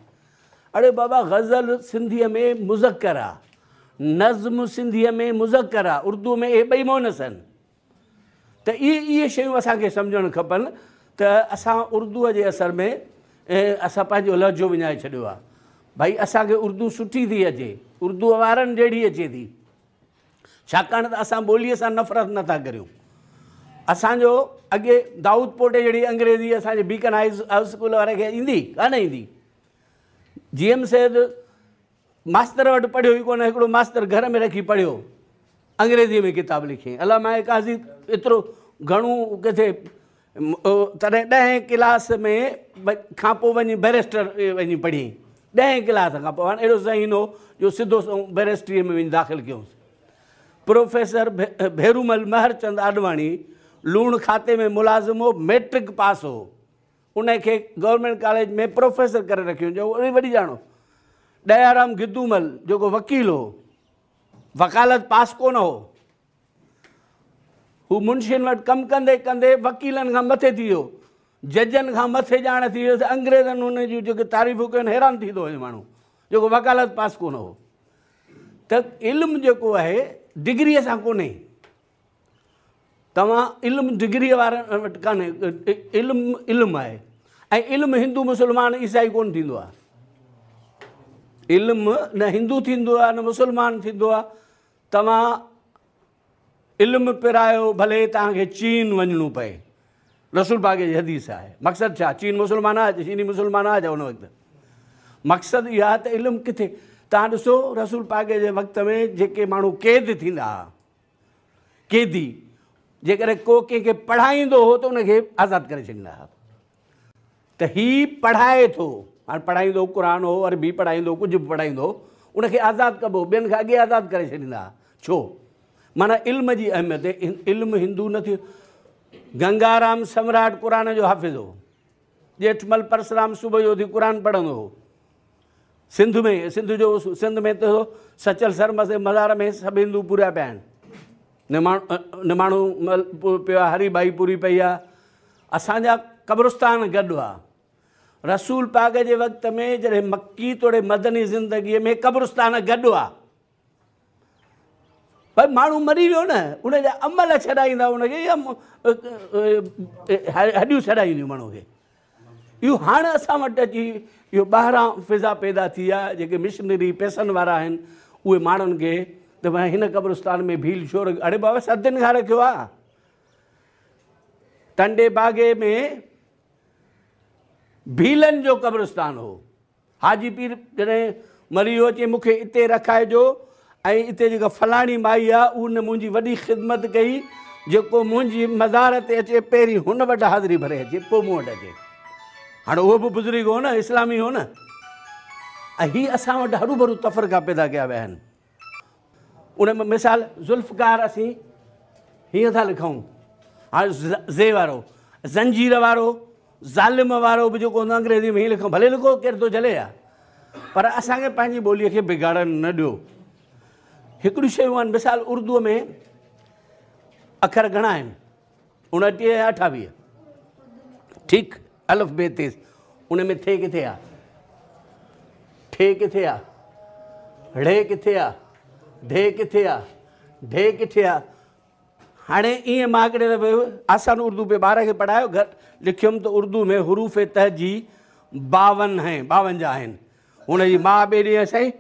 اڙي بابا غزل سنڌيء ۾ مذڪر آ، نظم سنڌيء ۾ مذڪر آ، اردوء ۾ اهي ٻئي مؤنث آهن. ته اهي اهي شيون اسان کي سمجهڻ کپن ته اسان اردوء جي اثر ۾ اسان پنهنجو لهجو وڃائي ڇڏيو آهي. ڀائي اسان کي اردو سٺي ٿي اچي، اردوء وارن جهڙي اچي ٿي، ڇاڪاڻ ته اسان ٻوليء سان نفرت نه ٿا ڪريون. اسان جو اڳي دائود پوٽي جهڙي انگريزي اسان جي بيڪن هاء اسڪول واري کي ايندي ڪانه ايندي. جي ايم سيد ماستر وٽ پڙهيو ئي ڪونه، هڪڙو ماستر گهر ۾ رکي پڙهيو، انگريزيء ۾ ڪتاب لکيائين. علامه قاضي ايترو گهڻو ڪٿي تڏهن ڏهين ڪلاس ۾ کان پوء وڃي بئريسٽر وڃي پڙهيائين، ڏهين ڪلاس کان پوء. هاڻي اهڙو ذهين هو جو سڌو سنئون بئريسٽريء ۾ وڃي داخل ڪيونس. پروفيسر ڀيرومل مهرچند آڏواڻي لوڻ کاتي ۾ ملازم هو، مئٽرڪ پاس هو. ان کي گورنمينٽ ڪاليج ۾ پروفيسر ڪري رکيو، جو وري وڏي ڄاڻو. ڏيارام گدومل جيڪو وڪيل هو، وڪالت پاس ڪونه هو، هو منشين وٽ ڪم ڪندي ڪندي وڪيلن کان مٿي ٿي ويو، ججن کان مٿي ڄاڻ ٿي ويس. انگريزن هن جون جيڪي تعريفون ڪيون، حيران ٿي ٿو وڃي ماڻهو، جيڪو وڪالت پاس ڪونه هو. ته علم جيڪو آهي ڊگريء سان ڪونهي. توهان علم ڊگريء وارن وٽ ڪانهي، علم علم آهي ۽ علم هندو مسلمان عيسائي ڪونه ٿيندو آهي. علم نه هندو ٿيندو آهي نه مسلمان ٿيندو آهي. توهان علم پرايو ڀلي توهان کي چين وڃڻو پئي، رسول پاڪ جي حديث آهي. مقصد ڇا؟ چين مسلمان آهي، چيني مسلمان آهي ڇا ان وقت؟ مقصد اها آهي ته علم ڪٿي؟ توهان ڏسو رسول پاڪ جي وقت ۾ جيڪي ماڻهو قيد ٿيندا هئا، قيدي، جيڪڏهن ڪو ڪنهن کي پڙهائيندو هو ته ان کي آزاد ڪري ڇڏيندا هئا ته هي پڙهائي ٿو، هاڻي پڙهائيندو قرآن هو، عربي پڙهائيندو، ڪجهه به پڙهائيندو هو، ان کي آزاد ڪبو، ٻين کان اڳي آزاد ڪري ڇڏيندا هئا. ڇو؟ معنيٰ علم جي اهميت. علم هندو نه ٿيو. گنگارام سمراٽ قرآن جو حافظ هو. ڄيٺمل پرسرام صبح جو اٿي قرآن پڙهندو هو. سنڌ ۾، سنڌ جو سنڌ ۾ ته سچل سرمست جي مزار ۾ سڀ هندو پوريا پيا آهن. نماڻو مل پيو آهي، هري ٻائي پوري پئي آهي. اسان جا قبرستان گڏ هئا. رسول پاڪ جي وقت ۾ جڏهن مڪي توڙي مدني زندگيء ۾ قبرستان گڏ هئا. پر ماڻهو مري ويو نه، ان جا عمل ڇڏائيندا ان کي يا هڏيون ڇڏائينديون ماڻهو کي. اهو هاڻ اسان وٽ اچي اهو ٻاهران فضا پيدا ٿي آهي، جيڪي مشنري پئسن وارا آهن اهي ماڻهن کي ته ڀائي هن قبرستان ۾ ڀيل ڇو رکيو؟ اڙي بابا صدين کان رکيو آهي. ٽنڊي باگي ۾ ڀيلن جو قبرستان هو. حاجي پير جڏهن مري ويو، چي مون کي اتي رکائجو ۽ اتي جيڪا فلاڻي مائي آ ان منهنجي وڏي خدمت ڪئي، جيڪو منهنجي مزار تي اچي پهرين هن وٽ حاضري ڀري اچي پوء مون وٽ اچي. هاڻي اهو به بزرگ هو نه، اسلامي هو نه. ۽ هي اسان وٽ هروڀرو تفرقا پيدا ڪيا ويا آهن. ان ۾ مثال ذوالفقار اسين هيئن ٿا لکون، هاڻي زي وارو، زنجير وارو، ظالم وارو به جيڪو هوندو انگريزي ۾ هيئن لکون، ڀلي لکو، ڪير ٿو جهلي ها، پر اسان کي پنهنجي ٻوليء کي بگاڙڻ نه ڏيو. هڪڙيون شيون آهن، مثال اردوء ۾ اکر گهڻا آهن؟ 29 يا 28، ٺيڪ، الف بي تي، ان ۾ ٿي ڪٿي آ، ٺي ڪٿي آ، ڙي ڪٿي آ، ڍي ڪٿي آ، ڍي ڪٿي آ. هاڻي ائين مان هڪڙي دفعي آسان اردو پئي ٻار کي پڙهايو، گهر لکيم ته اردو ۾ حروف تهجي 52 هين، 52 آهن. هن جي ماء ٻئي ڏينهن سائين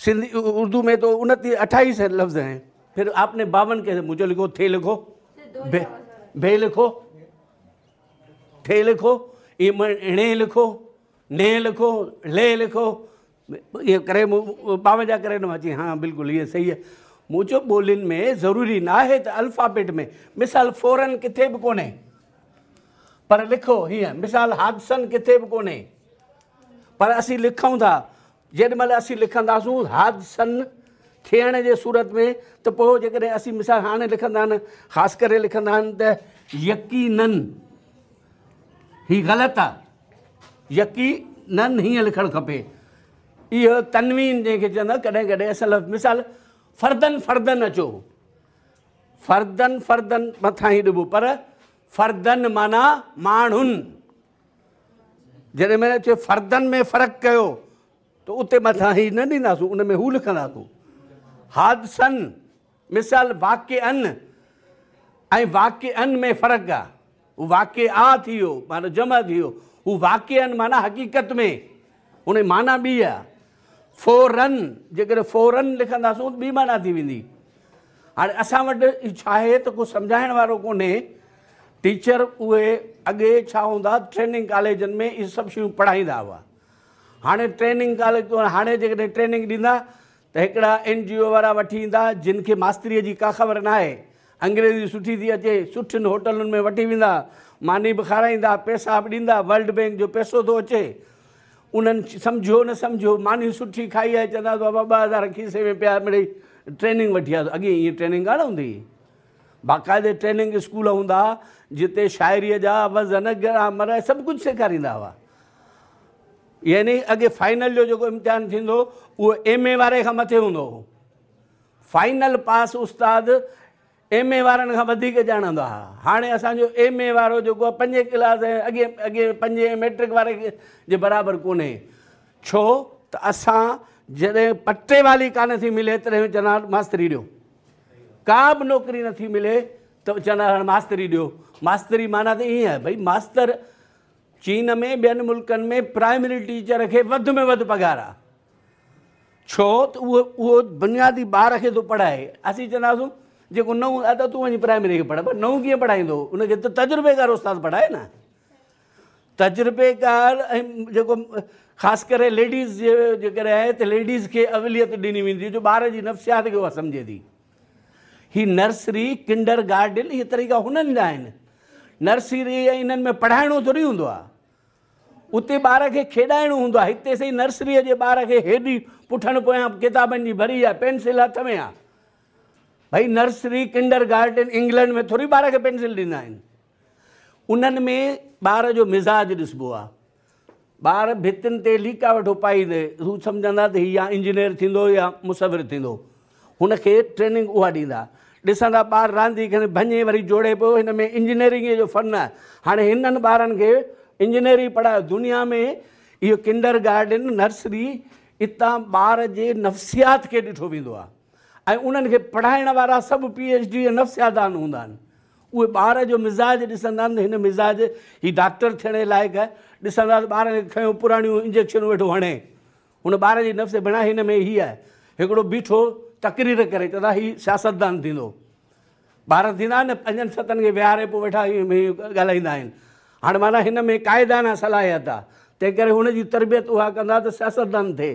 سنڌي اردو ۾ تو 29 28 لفظ هين، ڦر آپ ني 52 ڪيسي؟ مون چيو لکو ٿي لکو، بي لکو، ٿي لکو، ڻي لکو، ني لکو، لي لکو، ائين ڪري مون 52 ڪري ڏنو. چي ها بلڪل اهو صحيح آهي. مون چيو ٻولين ۾ ضروري نه آهي ته الفابيٽ ۾، مثال فورن ڪٿي به ڪونهي پر لکو هيئن، مثال حادثن ڪٿي به ڪونهي پر اسين لکون ٿا. جيڏي مهل اسين لکنداسون حادثن ٿيڻ جي صورت ۾ ته پوءِ جيڪڏهن اسين مثال هاڻي لکندا آهن، خاص ڪري لکندا آهن ته يقينن، هي غلط آهي، يقينن هيئن لکڻ کپي. اهو تنوين جنهن کي چوندا ڪڏهن ڪڏهن اصل مثال فردن فردن اچو، فردن فردن مٿان ئي ڏبو، پر فردن معنيٰ ماڻهن. جڏهن معنيٰ چيو فردن ۾ فرق ڪيو ته اتي مٿان هي نه ڏينداسون، ان ۾ هو لکنداسون. حادثن مثال واقعن ۽ واقعن ۾ فرق آهي. هو واقعا ٿي ويو معنيٰ جمع ٿي ويو، هو واقعن معنيٰ حقيقت ۾ هن جي معنيٰ ٻي آهي. فورن جيڪڏهن فورن لکنداسون ته ٻي معنيٰ ٿي ويندي. هاڻي اسان وٽ ڇا آهي ته ڪو سمجهائڻ وارو ڪونهي. ٽيچر اهي اڳي ڇا هوندا ٽريننگ ڪاليجن ۾ اهي سڀ شيون پڙهائيندا هئا. هاڻي ٽريننگ ڪاليج هاڻي جيڪڏهن ٽريننگ ڏيندا ته هڪڙا اين جي او وارا وٺي ايندا جن کي ماستريءَ جي ڪا خبر نه آهي، انگريزي سٺي ٿي اچي، سٺين هوٽلن ۾ وٺي ويندا، ماني به کارائيندا، پئسا به ڏيندا، ورلڊ بينڪ جو پئسو ٿو اچي. انهن سمجهيو نه سمجهيو، ماني سٺي کائي آهي، چوندا بابا 2000 کيسي ۾ پيا مڙئي ٽريننگ وٺي آيو. اڳي ائين ٽريننگ ڪانه هوندي هئي، باقاعدي ٽريننگ اسڪول هوندا جتي شاعريءَ جا وزن گرامر سڀ ڪجهه سيکاريندا هئا. يعني اڳي فائنل جو جيڪو امتحان ٿيندو اهو ايم اي واري کان مٿي هوندو هو. فائنل پاس استاد ايم اي وارن کان وڌيڪ ڄاڻندو آهي. هاڻي اسانجو ايم اي وارو جيڪو آهي پنجين ڪلاس ۽ اڳي اڳي پنجين ميٽرڪ واري جي برابر ڪونهي. ڇو ته اسان جڏهن پٽيوالي ڪانه ٿي ملي تڏهن چوندا ماستري ڏيو، ڪا به نوڪري نٿي ملي ته چوندا هاڻي ماستري ڏيو. ماستري معنيٰ ته ائين آهي ڀئي ماستر چين ۾ ٻين ملڪن ۾ پرائمري ٽيچر کي وڌ ۾ وڌ پگهار آهي. ڇو ته اهو اهو بنيادي ٻار کي ٿو پڙهائي. اسين چونداسون جيڪو نئون آهي ته تون وڃي پرائمري کي پڙهائي، پر نئون ڪيئن پڙهائيندو؟ ان کي ته تجربيڪار استاد پڙهائي نه. تجربيڪار ۽ جيڪو خاص ڪري ليڊيز جي جيڪڏهن آهي ته ليڊيز کي اوليت ڏني ويندي جو ٻار جي نفسيات کي اها سمجهي ٿي. هي نرسري ڪنڊر گارڊن اهي طريقا هنن جا آهن. نرسري ۽ انهن ۾ پڙهائڻو ٿوري هوندو آهي، اتي ٻار کي کيڏائڻو هوندو آهي. هتي صحيح نرسريءَ جي ٻار کي هيڏي پٺڻ پويان ڪتابن جي ڀري آهي، پينسل هٿ ۾ آهي. ڀئي نرسري ڪنڊر گارڊن انگلينڊ ۾ ٿوري ٻار کي پينسل ڏيندا آهن. انهن ۾ ٻار جو مزاج ڏسبو آهي. ٻار ڀتين تي ليڪا ويٺو پائيندي، هو سمجهندا ته هي يا انجنيئر ٿيندو يا مصور ٿيندو. هن کي ٽريننگ اها ڏيندا. ڏسندا ٻار راندي کڻي ڀڃي وري جوڙي پيو، هن ۾ انجنيئرنگ جو فن آهي. هاڻي هنن ٻارن کي انجنيئري پڙهايو. دنيا ۾ اهو ڪنڊر گارڊن نرسري اتان ٻار جي نفسيات کي ڏٺو ويندو آهي ۽ انهن کي پڙهائڻ وارا سڀ پي ايڇ ڊي نفسياتدان هوندا آهن. اهي ٻار جو مزاج ڏسندا آهن ته هن مزاج هي ڊاڪٽر ٿيڻ جي لائق آهي. ڏسندا ته ٻار کي کنيو پراڻيون انجيڪشنون ويٺو هڻي، هن ٻار جي نفس بڻا هن ۾ هيءَ آهي. هڪڙو بيٺو تقرير ڪري چوندا هي سياستدان ٿيندو. ٻار ٿيندا آهن نه 5-7 کي ويهاري پوءِ ويٺا ڳالهائيندا آهن. هاڻي معنيٰ هن ۾ قائدانه صلاحيت آهي، تنهن ڪري هن جي تربيت اها ڪندا ته سياستدان ٿئي.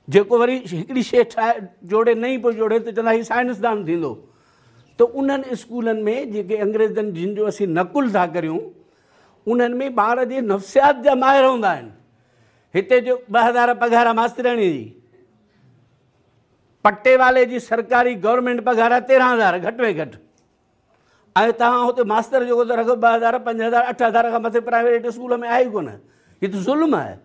جيڪو وري هڪڙي شيءِ ٺاهي جوڙي نئين پيو جوڙي ته چوندا هي سائنسدان ٿيندو. ته انهن اسڪولن ۾ جيڪي انگريزن جن جو اسين نقل ٿا ڪريون انهن ۾ ٻار جي نفسيات جا ماهر هوندا آهن. هتي جو 2000 پگهار ماسترياڻيءَ جي، پٽيوالي جي سرڪاري گورنمينٽ پگهار 13,000 گهٽ ۾ گهٽ، ۽ توهان هتي ماستر جيڪو ٿا رکو 2000 5000 8000 کان مٿي پرائيويٽ اسڪول ۾ آهي ئي ڪونه. هيءَ ته ظلم آهي.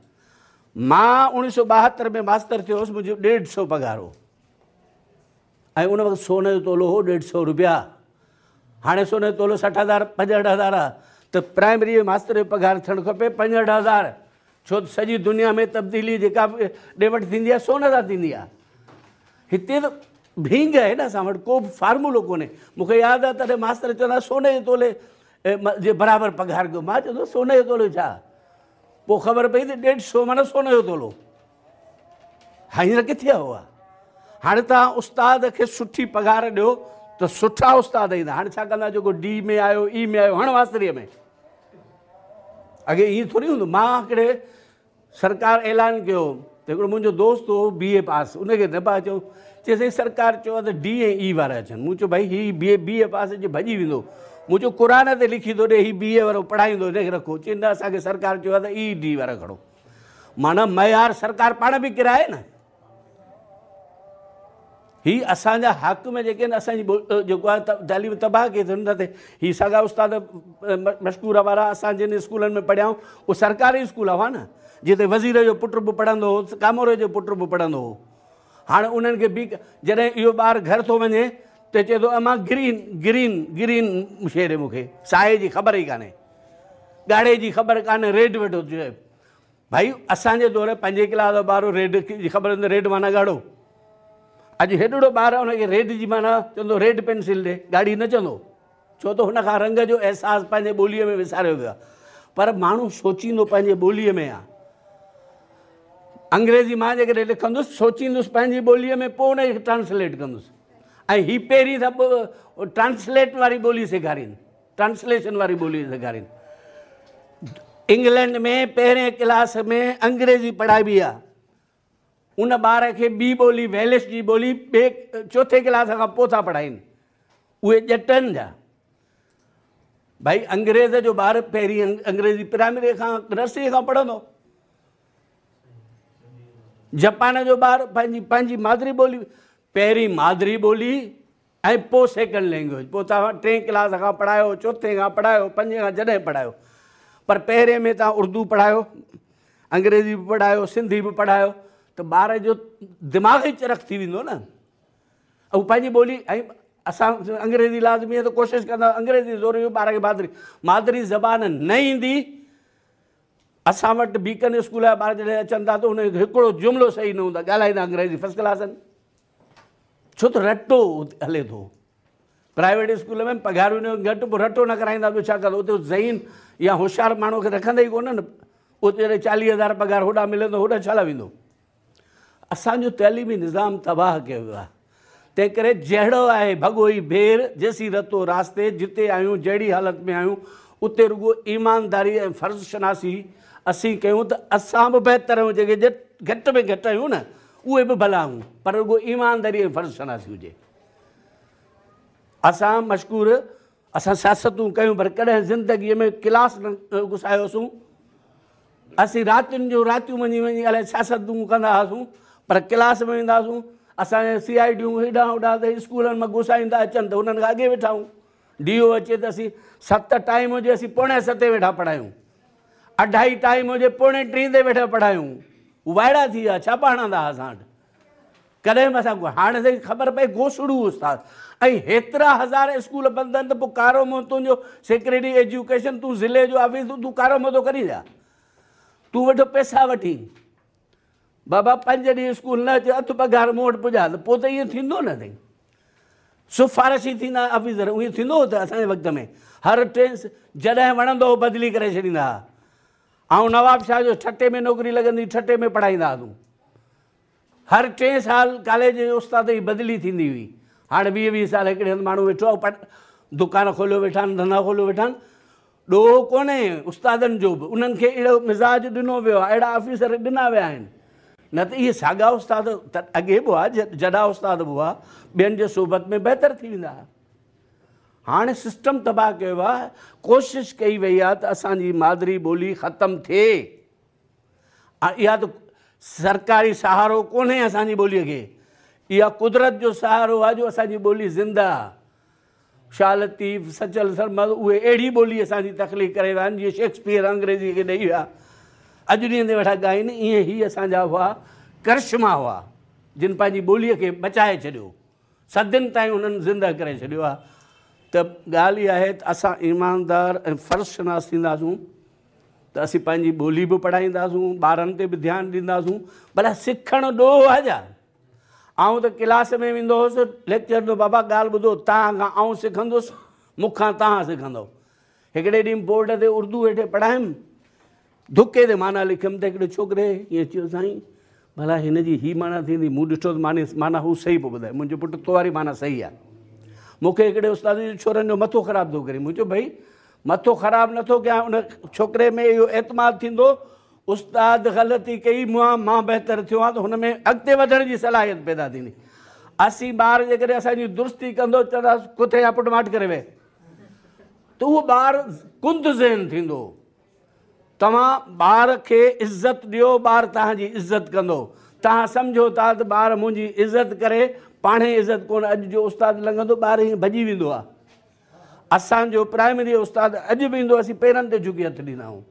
مان 1972 ۾ ماستر ٿيو هئس، منهنجو 150 پگهار هو ۽ ان وقت سون جو تولو هو 150 رپيا. هاڻي سون جو تولو 60,000 65,000 آهي. ته پرائمري ماستر جو پگهار ٿيڻ کپي 65,000. ڇو ته سڄي دنيا ۾ تبديلي جيڪا به ڏي وٺ ٿيندي آهي سون سان ٿيندي آهي. هتي ته ڀينگ آهي نه اسان وٽ ڪو به فارمولو ڪونهي. مون کي ياد آهي تڏهن ماستر چوندا هئا سوني جي تولي جي برابر پگهار ڪيو. مان چوندو هوس سوني جو تولو ڇا؟ پوء خبر پئي ته 150 معنيٰ سوني جو تولو. هينئر ڪٿي آهي اها؟ هاڻي توهان استاد کي سٺي پگهار ڏيو ته سٺا استاد ايندا. هاڻي ڇا ڪندا جيڪو ڊي ۾ آيو اي ۾ آيو هڻ ماستريء ۾. اڳي ائين ٿوري هوندو. مان هڪڙي سرڪار اعلان ڪيو ته هڪڙو منهنجو دوست هو بي اي پاس ان کي نه پيا چئون چي سائين سرڪار چيو آهي ته ڊي ۽ اي وارا اچن. مون چيو ڀائي هي بي اي پاس اچي ڀڄي ويندو. مون چيو قرآن تي لکي ٿو ڏي هي بي اي وارو پڙهائيندو هن کي رکو. چي نه اسان کي سرڪار چيو آهي ته اي ڊي وارا کڻو. معنيٰ معيار سرڪار پاڻ به ڪرائي نه. هي اسان جا حاڪم جيڪي آهن اسان جي جيڪو آهي تعليم تباهه ڪئي اٿن نه ته هي ساڳا استاد مشڪور وارا اسان جن اسڪولن ۾ پڙهيا آهيون اهي سرڪاري اسڪول هئا نه جتي وزير جو پٽ به پڙهندو هو ڪاموري جو پٽ به پڙهندو هو. هاڻي انهن کي به جڏهن اهو ٻار گهر ٿو وڃي ته چئي ٿو امان گرين گرين گرين شيء ڏي مون کي سائي جي خبر ئي ڪانهي ڳاڙهي جي خبر ڪانهي ريڊ ويٺو چئي. ڀائي اسان جي دور پنجين ڪلاس جو ٻار ريڊ جي خبر هوندي ريڊ معنيٰ ڳاڙهو. اڄ هيڏڙو ٻار ان کي ريڊ جي معنيٰ چوندو ريڊ پينسل ڏي، ڳاڙهي نه چوندو. ڇو ته هن کان رنگ جو احساس پنهنجي ٻوليء ۾ وساريو ويو آهي. پر ماڻهو سوچيندو پنهنجي ٻوليء ۾ آهي. انگريزي مان جيڪڏهن لکندس سوچيندس پنهنجي ٻوليء ۾ پوء ان کي ٽرانسليٽ ڪندس. ۽ هي پهرين ٿا ٽرانسليٽ واري ٻولي سيکارين. ٽرانسليشن واري ٻولي سيکارين. انگلينڊ ۾ پهرين ڪلاس ۾ انگريزي پڙهائبي آ. ان ٻار کي ٻي ٻولي ويلش جي ٻولي ٻي چوٿين ڪلاس کان پوء ٿا پڙهائين. اهي ڄٽن جا. ڀائي انگريز جو ٻار پهرين انگريزي پرائمري کان نرسري کان پڙهندو. جپان جو ٻار پنهنجي پنهنجي مادري ٻولي پهرين مادري ٻولي ۽ پوء سيڪنڊ لينگويج، پوء توهان ٽئين ڪلاس کان پڙهايو، چوٿين کان پڙهايو، پنجين کان جڏهن پڙهايو، پر پهرين ۾ توهان اردو پڙهايو، انگريزي به پڙهايو، سنڌي به پڙهايو ته ٻار جو دماغ ئي چرخ ٿي ويندو نه. هو پنهنجي ٻولي ۽ اسان انگريزي لازمي آهي ته ڪوشش ڪندا انگريزي ضروري ٻار کي مادري مادري زبان نه ايندي. اسان وٽ بيڪن اسڪول جا ٻار جڏهن اچن ٿا ته انهن کي هڪڙو جملو صحيح نه هوندو آهي، ڳالهائيندا انگريزي فرسٽ ڪلاس آهن. ڇو ته رٽو هلي ٿو. پرائيويٽ اسڪول ۾ پگهارون گهٽ پوء رٽو نه ڪرائيندا ٻيو ڇا ڪندو. اتي ذهين يا هوشيار ماڻهو کي رکندا ئي ڪونه نه. اتي جڏهن 40,000 پگهار هوڏانهن ملندو هوڏانهن ڇا لاء ويندو. اسان جو تعليمي نظام تباهه ڪيو ويو آهي. تنهن ڪري جهڙو آهي ڀڳو ئي ڀير، جيسين رتو راستي، جتي آهيون جهڙي حالت ۾ آهيون اتي رڳو ايمانداري ۽ فرض شناسي اسين ڪيون ته اسان به بهتر آهيون جيڪي گهٽ ۾ گهٽ آهيون نه اهي به ڀلا آهيون پر رڳو ايمانداري ۽ فرض شناسي هجي. اسان مشڪور اسان سياستون ڪيون پر ڪڏهن زندگيء ۾ ڪلاس نه گسايوسون. اسين راتين جو راتيون وڃي وڃي الائي سياستون ڪندا هئاسون پر ڪلاس ۾ ويندا هئاسون. اسان جا سي آء ڊيون هيڏانهن هوڏانهن ته اسڪولن مان گسائيندا اچن ته انهن کان اڳي ويٺا آهيون. ڊي او اچي ته اسين 7 ٽائيم هجي اسين 6:45 ويٺا پڙهايون. 2:30 ٽائيم هجي 2:45 تي ويٺا پڙهايون. هو وائڙا ٿي ويا ڇاپا هڻندا هئا اسان وٽ. ڪڏهن به اسان هاڻي سائين خبر پئي گوسڙو استاد ۽ هيترا هزار اسڪول بند آهن ته پوء ڪارو منهن تنهنجو سيڪريٽري ايجوڪيشن تون ضلعي جو آفيس تون ڪارو منهن ٿو ڪرين ڇا؟ تون ويٺو پئسا وٺين بابا 5 ڏينهن اسڪول نه اچ اڌ پگهار مون وٽ پڄا ته پوء ته ائين ٿيندو نه سائين. سفارشي ٿيندا آفيسر ائين ٿيندو هو ته اسان جي وقت ۾ هر ٽين جڏهن وڻندو هو بدلي ڪري ڇڏيندا هئا. آئون نواب شاهه جو ٺٽي ۾ نوڪري لڳندي ٺٽي ۾ پڙهائيندا هئاسون. هر ٽئين سال ڪاليج جي استاد جي بدلي ٿيندي هئي. هاڻ 20 20 سال هڪڙي هنڌ ماڻهو ويٺو آهي، دڪان کوليو ويٺا آهن، ڌنڌا کوليو ويٺا آهن. ڏوهه ڪونهي استادن جو به، انهن کي اهڙو مزاج ڏنو ويو آهي، اهڙا آفيسر ڏنا ويا آهن. نه ته اهي ساڳا استاد ته اڳي به هئا، جڏا استاد به هئا، ٻين جي صحبت ۾ بهتر ٿي ويندا هئا. هاڻي سسٽم تباهه ڪيو ويو آهي، ڪوشش ڪئي وئي آهي ته اسان جي مادري ٻولي ختم ٿئي. اها ته سرڪاري سهارو ڪونهي اسان جي ٻوليء کي، اها قدرت جو سهارو آهي جو اسان جي ٻولي زنده آهي. شاهه لطيف، سچل سرمست اهي اهڙي ٻولي اسان جي تخليق ڪري ويا آهن جيئن شيڪسپيئر انگريزيء کي ڏئي ويا، اڄ ڏينهن تي ويٺا ڳائين، ايئن هي اسان جا هئا ڪرشما هئا جن پنهنجي ٻوليء کي بچائي ڇڏيو، صدين تائين انهن زنده ڪري ڇڏيو آهي. ته ڳالهه اها آهي ته اسان ايماندار ۽ فرض شناس ٿينداسون ته اسين پنهنجي ٻولي به پڙهائينداسون، ٻارن تي به ڌيان ڏينداسون. ڀلا سکڻ ڏوهه آهي ڇا؟ آئون ته ڪلاس ۾ ويندو هوس، ليڪچر ڏنو، بابا ڳالهه ٻڌو، توهان کان آئون سکندس، مون کان توهان سکندؤ. هڪڙي ڏينهن بورڊ تي اردو ويٺي پڙهايم، ڌڪي تي معنيٰ لکيم ته هڪڙي ڇوڪري ائين چيو، سائين ڀلا هن جي هي معنيٰ ٿيندي؟ مون ڏٺو ته معني معنيٰ هو صحيح پيو ٻڌائي. منهنجو پٽ تو واري معنيٰ صحيح آهي. مون کي هڪڙي استاد چيو ڇورن جو مٿو خراب ٿو ڪرين. مون چيو ڀئي مٿو خراب نٿو ڪيان، ان ڇوڪري ۾ اهو اعتماد ٿيندو استاد غلطي ڪئي مان مان بهتر ٿيو آهيان ته هن ۾ اڳتي وڌڻ جي صلاحيت پيدا ٿيندي. اسين ٻار جيڪڏهن اسان جي درستي ڪندو چونداسين ڪٿي يا پٽ ماٺ ڪري ويهه ته اهو ٻار ڪند ذهن ٿيندو. توهان ٻار کي عزت ڏيو ٻار توهان جي عزت ڪندو. توهان سمجهو ٿا ته ٻار منهنجي عزت ڪري پاڻهي عزت ڪونه اڄ جو استاد لنگهندو ٻار ائين ڀڄي ويندو آهي. اسان جو پرائمري استاد اڄ به ايندو اسين پيرن تي جهڪي هٿ ڏيندا آهيون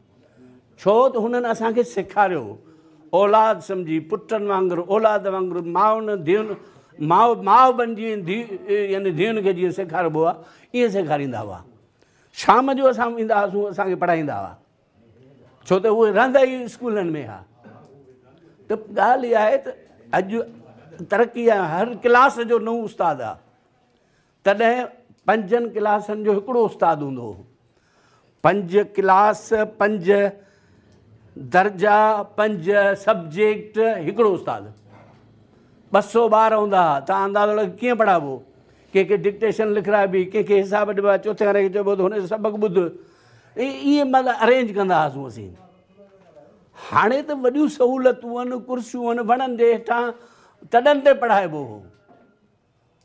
ڇو ته هنن اسان کي سيکاريو اولاد سمجهي پٽن وانگر اولاد وانگر مائن ڌيئن ماء ماء بنجي ڌي يعني ڌيئن کي جيئن سيکاربو آهي ائين سيکاريندا هئا شام جو اسان ايندا هئاسون اسان کي پڙهائيندا هئا ڇو ته اهي رهندا ئي اسڪولن ۾ هئا ته ڳالهه اها آهي ته اڄ ترقي آهي هر ڪلاس جو نئون استاد آهي تڏهن پنجن ڪلاسن جو هڪڙو استاد هوندو هو. پنج ڪلاس، پنج درجا، پنج سبجيڪٽ، هڪڙو استاد. 200 ٻار هوندا هئا. توهان اندازو لڳايو ڪيئن پڙهائبو؟ ڪنهن کي ڊڪٽيشن لکرائبي، ڪنهن کي حساب ڏبا، چوٿين واري کي چئبو ته هن جو سبق ٻڌ. ائين مطلب ارينج ڪندا هئاسون اسين. هاڻي ته وڏيون سهولتون آهن، ڪرسيون آهن، وڻن جي هيٺان تڏن تي پڙهائبو هو.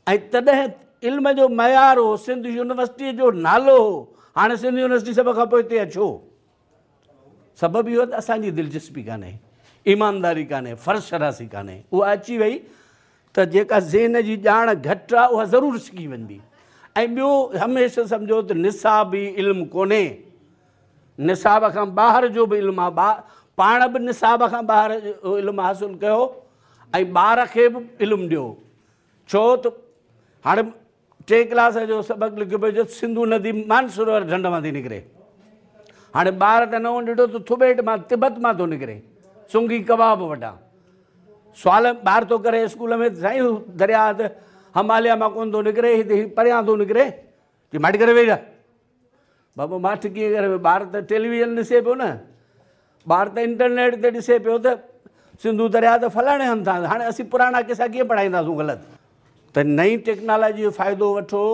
۽ تڏهن علم جو معيار هو، سنڌ يونيورسٽيء جو نالو هو، هاڻي سنڌ يونيورسٽي سڀ کان پوئتي آهي، ڇو؟ سبب اهو ته اسان جي دلچسپي ڪانهي، ايمانداري ڪانهي، فرض شناسي ڪانهي، اها اچي وئي ته جيڪا ذهن جي ڄاڻ گهٽ آهي اها ضرور سکي وڃبي ۽ ٻيو هميشه سمجهو ته نصابي علم ڪونهي، نصاب کان ٻاهر جو به علم آهي، پاڻ به نصاب کان ٻاهر علم حاصل ڪيو ۽ ٻار کي به علم ڏيو. ڇو ته هاڻي ٽئين ڪلاس جو سبق لکيو پيو جو سنڌو ندي مانسروور ڍنڍ مان ٿي نڪري. هاڻي ٻار ته نئون ڏٺو ته ٿٻيٽ مان تبت مان ٿو نڪري، سنگي ڪباب وٽان. سوال ٻار ٿو ڪري اسڪول ۾ سائين درياء ته هماليا مان ڪونه ٿو نڪري، هتي هي پريان ٿو نڪري. چي ماٺ ڪري ويهي رهه. بابا ماٺ ڪيئن ڪري ويهي؟ ٻار ته ٽيليويزن ڏسي پيو نه، ٻار ته انٽرنيٽ تي ڏسي پيو ته سنڌو درياء ته فلاڻي هنڌ تان. هاڻي اسين پراڻا قصا ڪيئن پڙهائينداسون غلط؟ ته نئين ٽيڪنالاجي جو فائدو وٺو،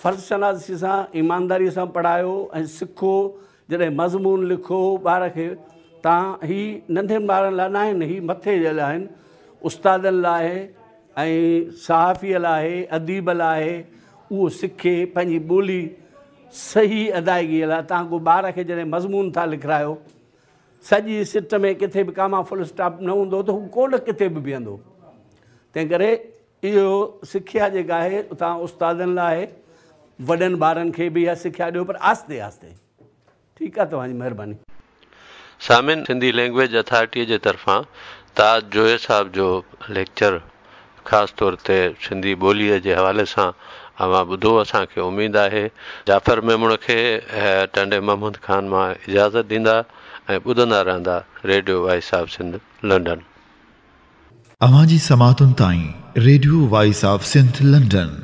فرض شناسي سان ايمانداري سان پڙهايو ۽ سکو. جڏهن مضمون لکو ٻار کي تان هي ننڍن ٻارن لاء نه آهن، هي مٿي جي لاء آهن، استادن لاء ۽ صحافيء لاء، اديب لاء. اهو سکي پنهنجي ٻولي صحيح ادائگيء لاء توهان ڪو ٻار کي جڏهن مضمون ٿا لکرايو، سڄي سٽ ۾ ڪٿي به ڪاما فل اسٽاپ نه هوندو ته هو ڪونه ڪٿي به بيهندو. تنهن ڪري اهو سکيا جيڪا آهي توهان استادن لاء آهي، وڏن ٻارن کي به اها سکيا ڏيو پر آهستي آهستي. ٺيڪ آ توهان جي مهرباني. سامعين سنڌي لينگويج اٿارٽيء جي طرفان تاج جويي صاحب جو ليڪچر خاص طور تي سنڌي ٻوليء جي حوالي سان اوهان ٻڌو اسان کي اميد آهي جعفر ميمڻ کي ٽنڊي محمد خان مان اجازت ڏيندا ۽ ٻڌندا رهندا radio voice of Sindh London. اوهان جي سماعتن تائين radio voice of Sindh London.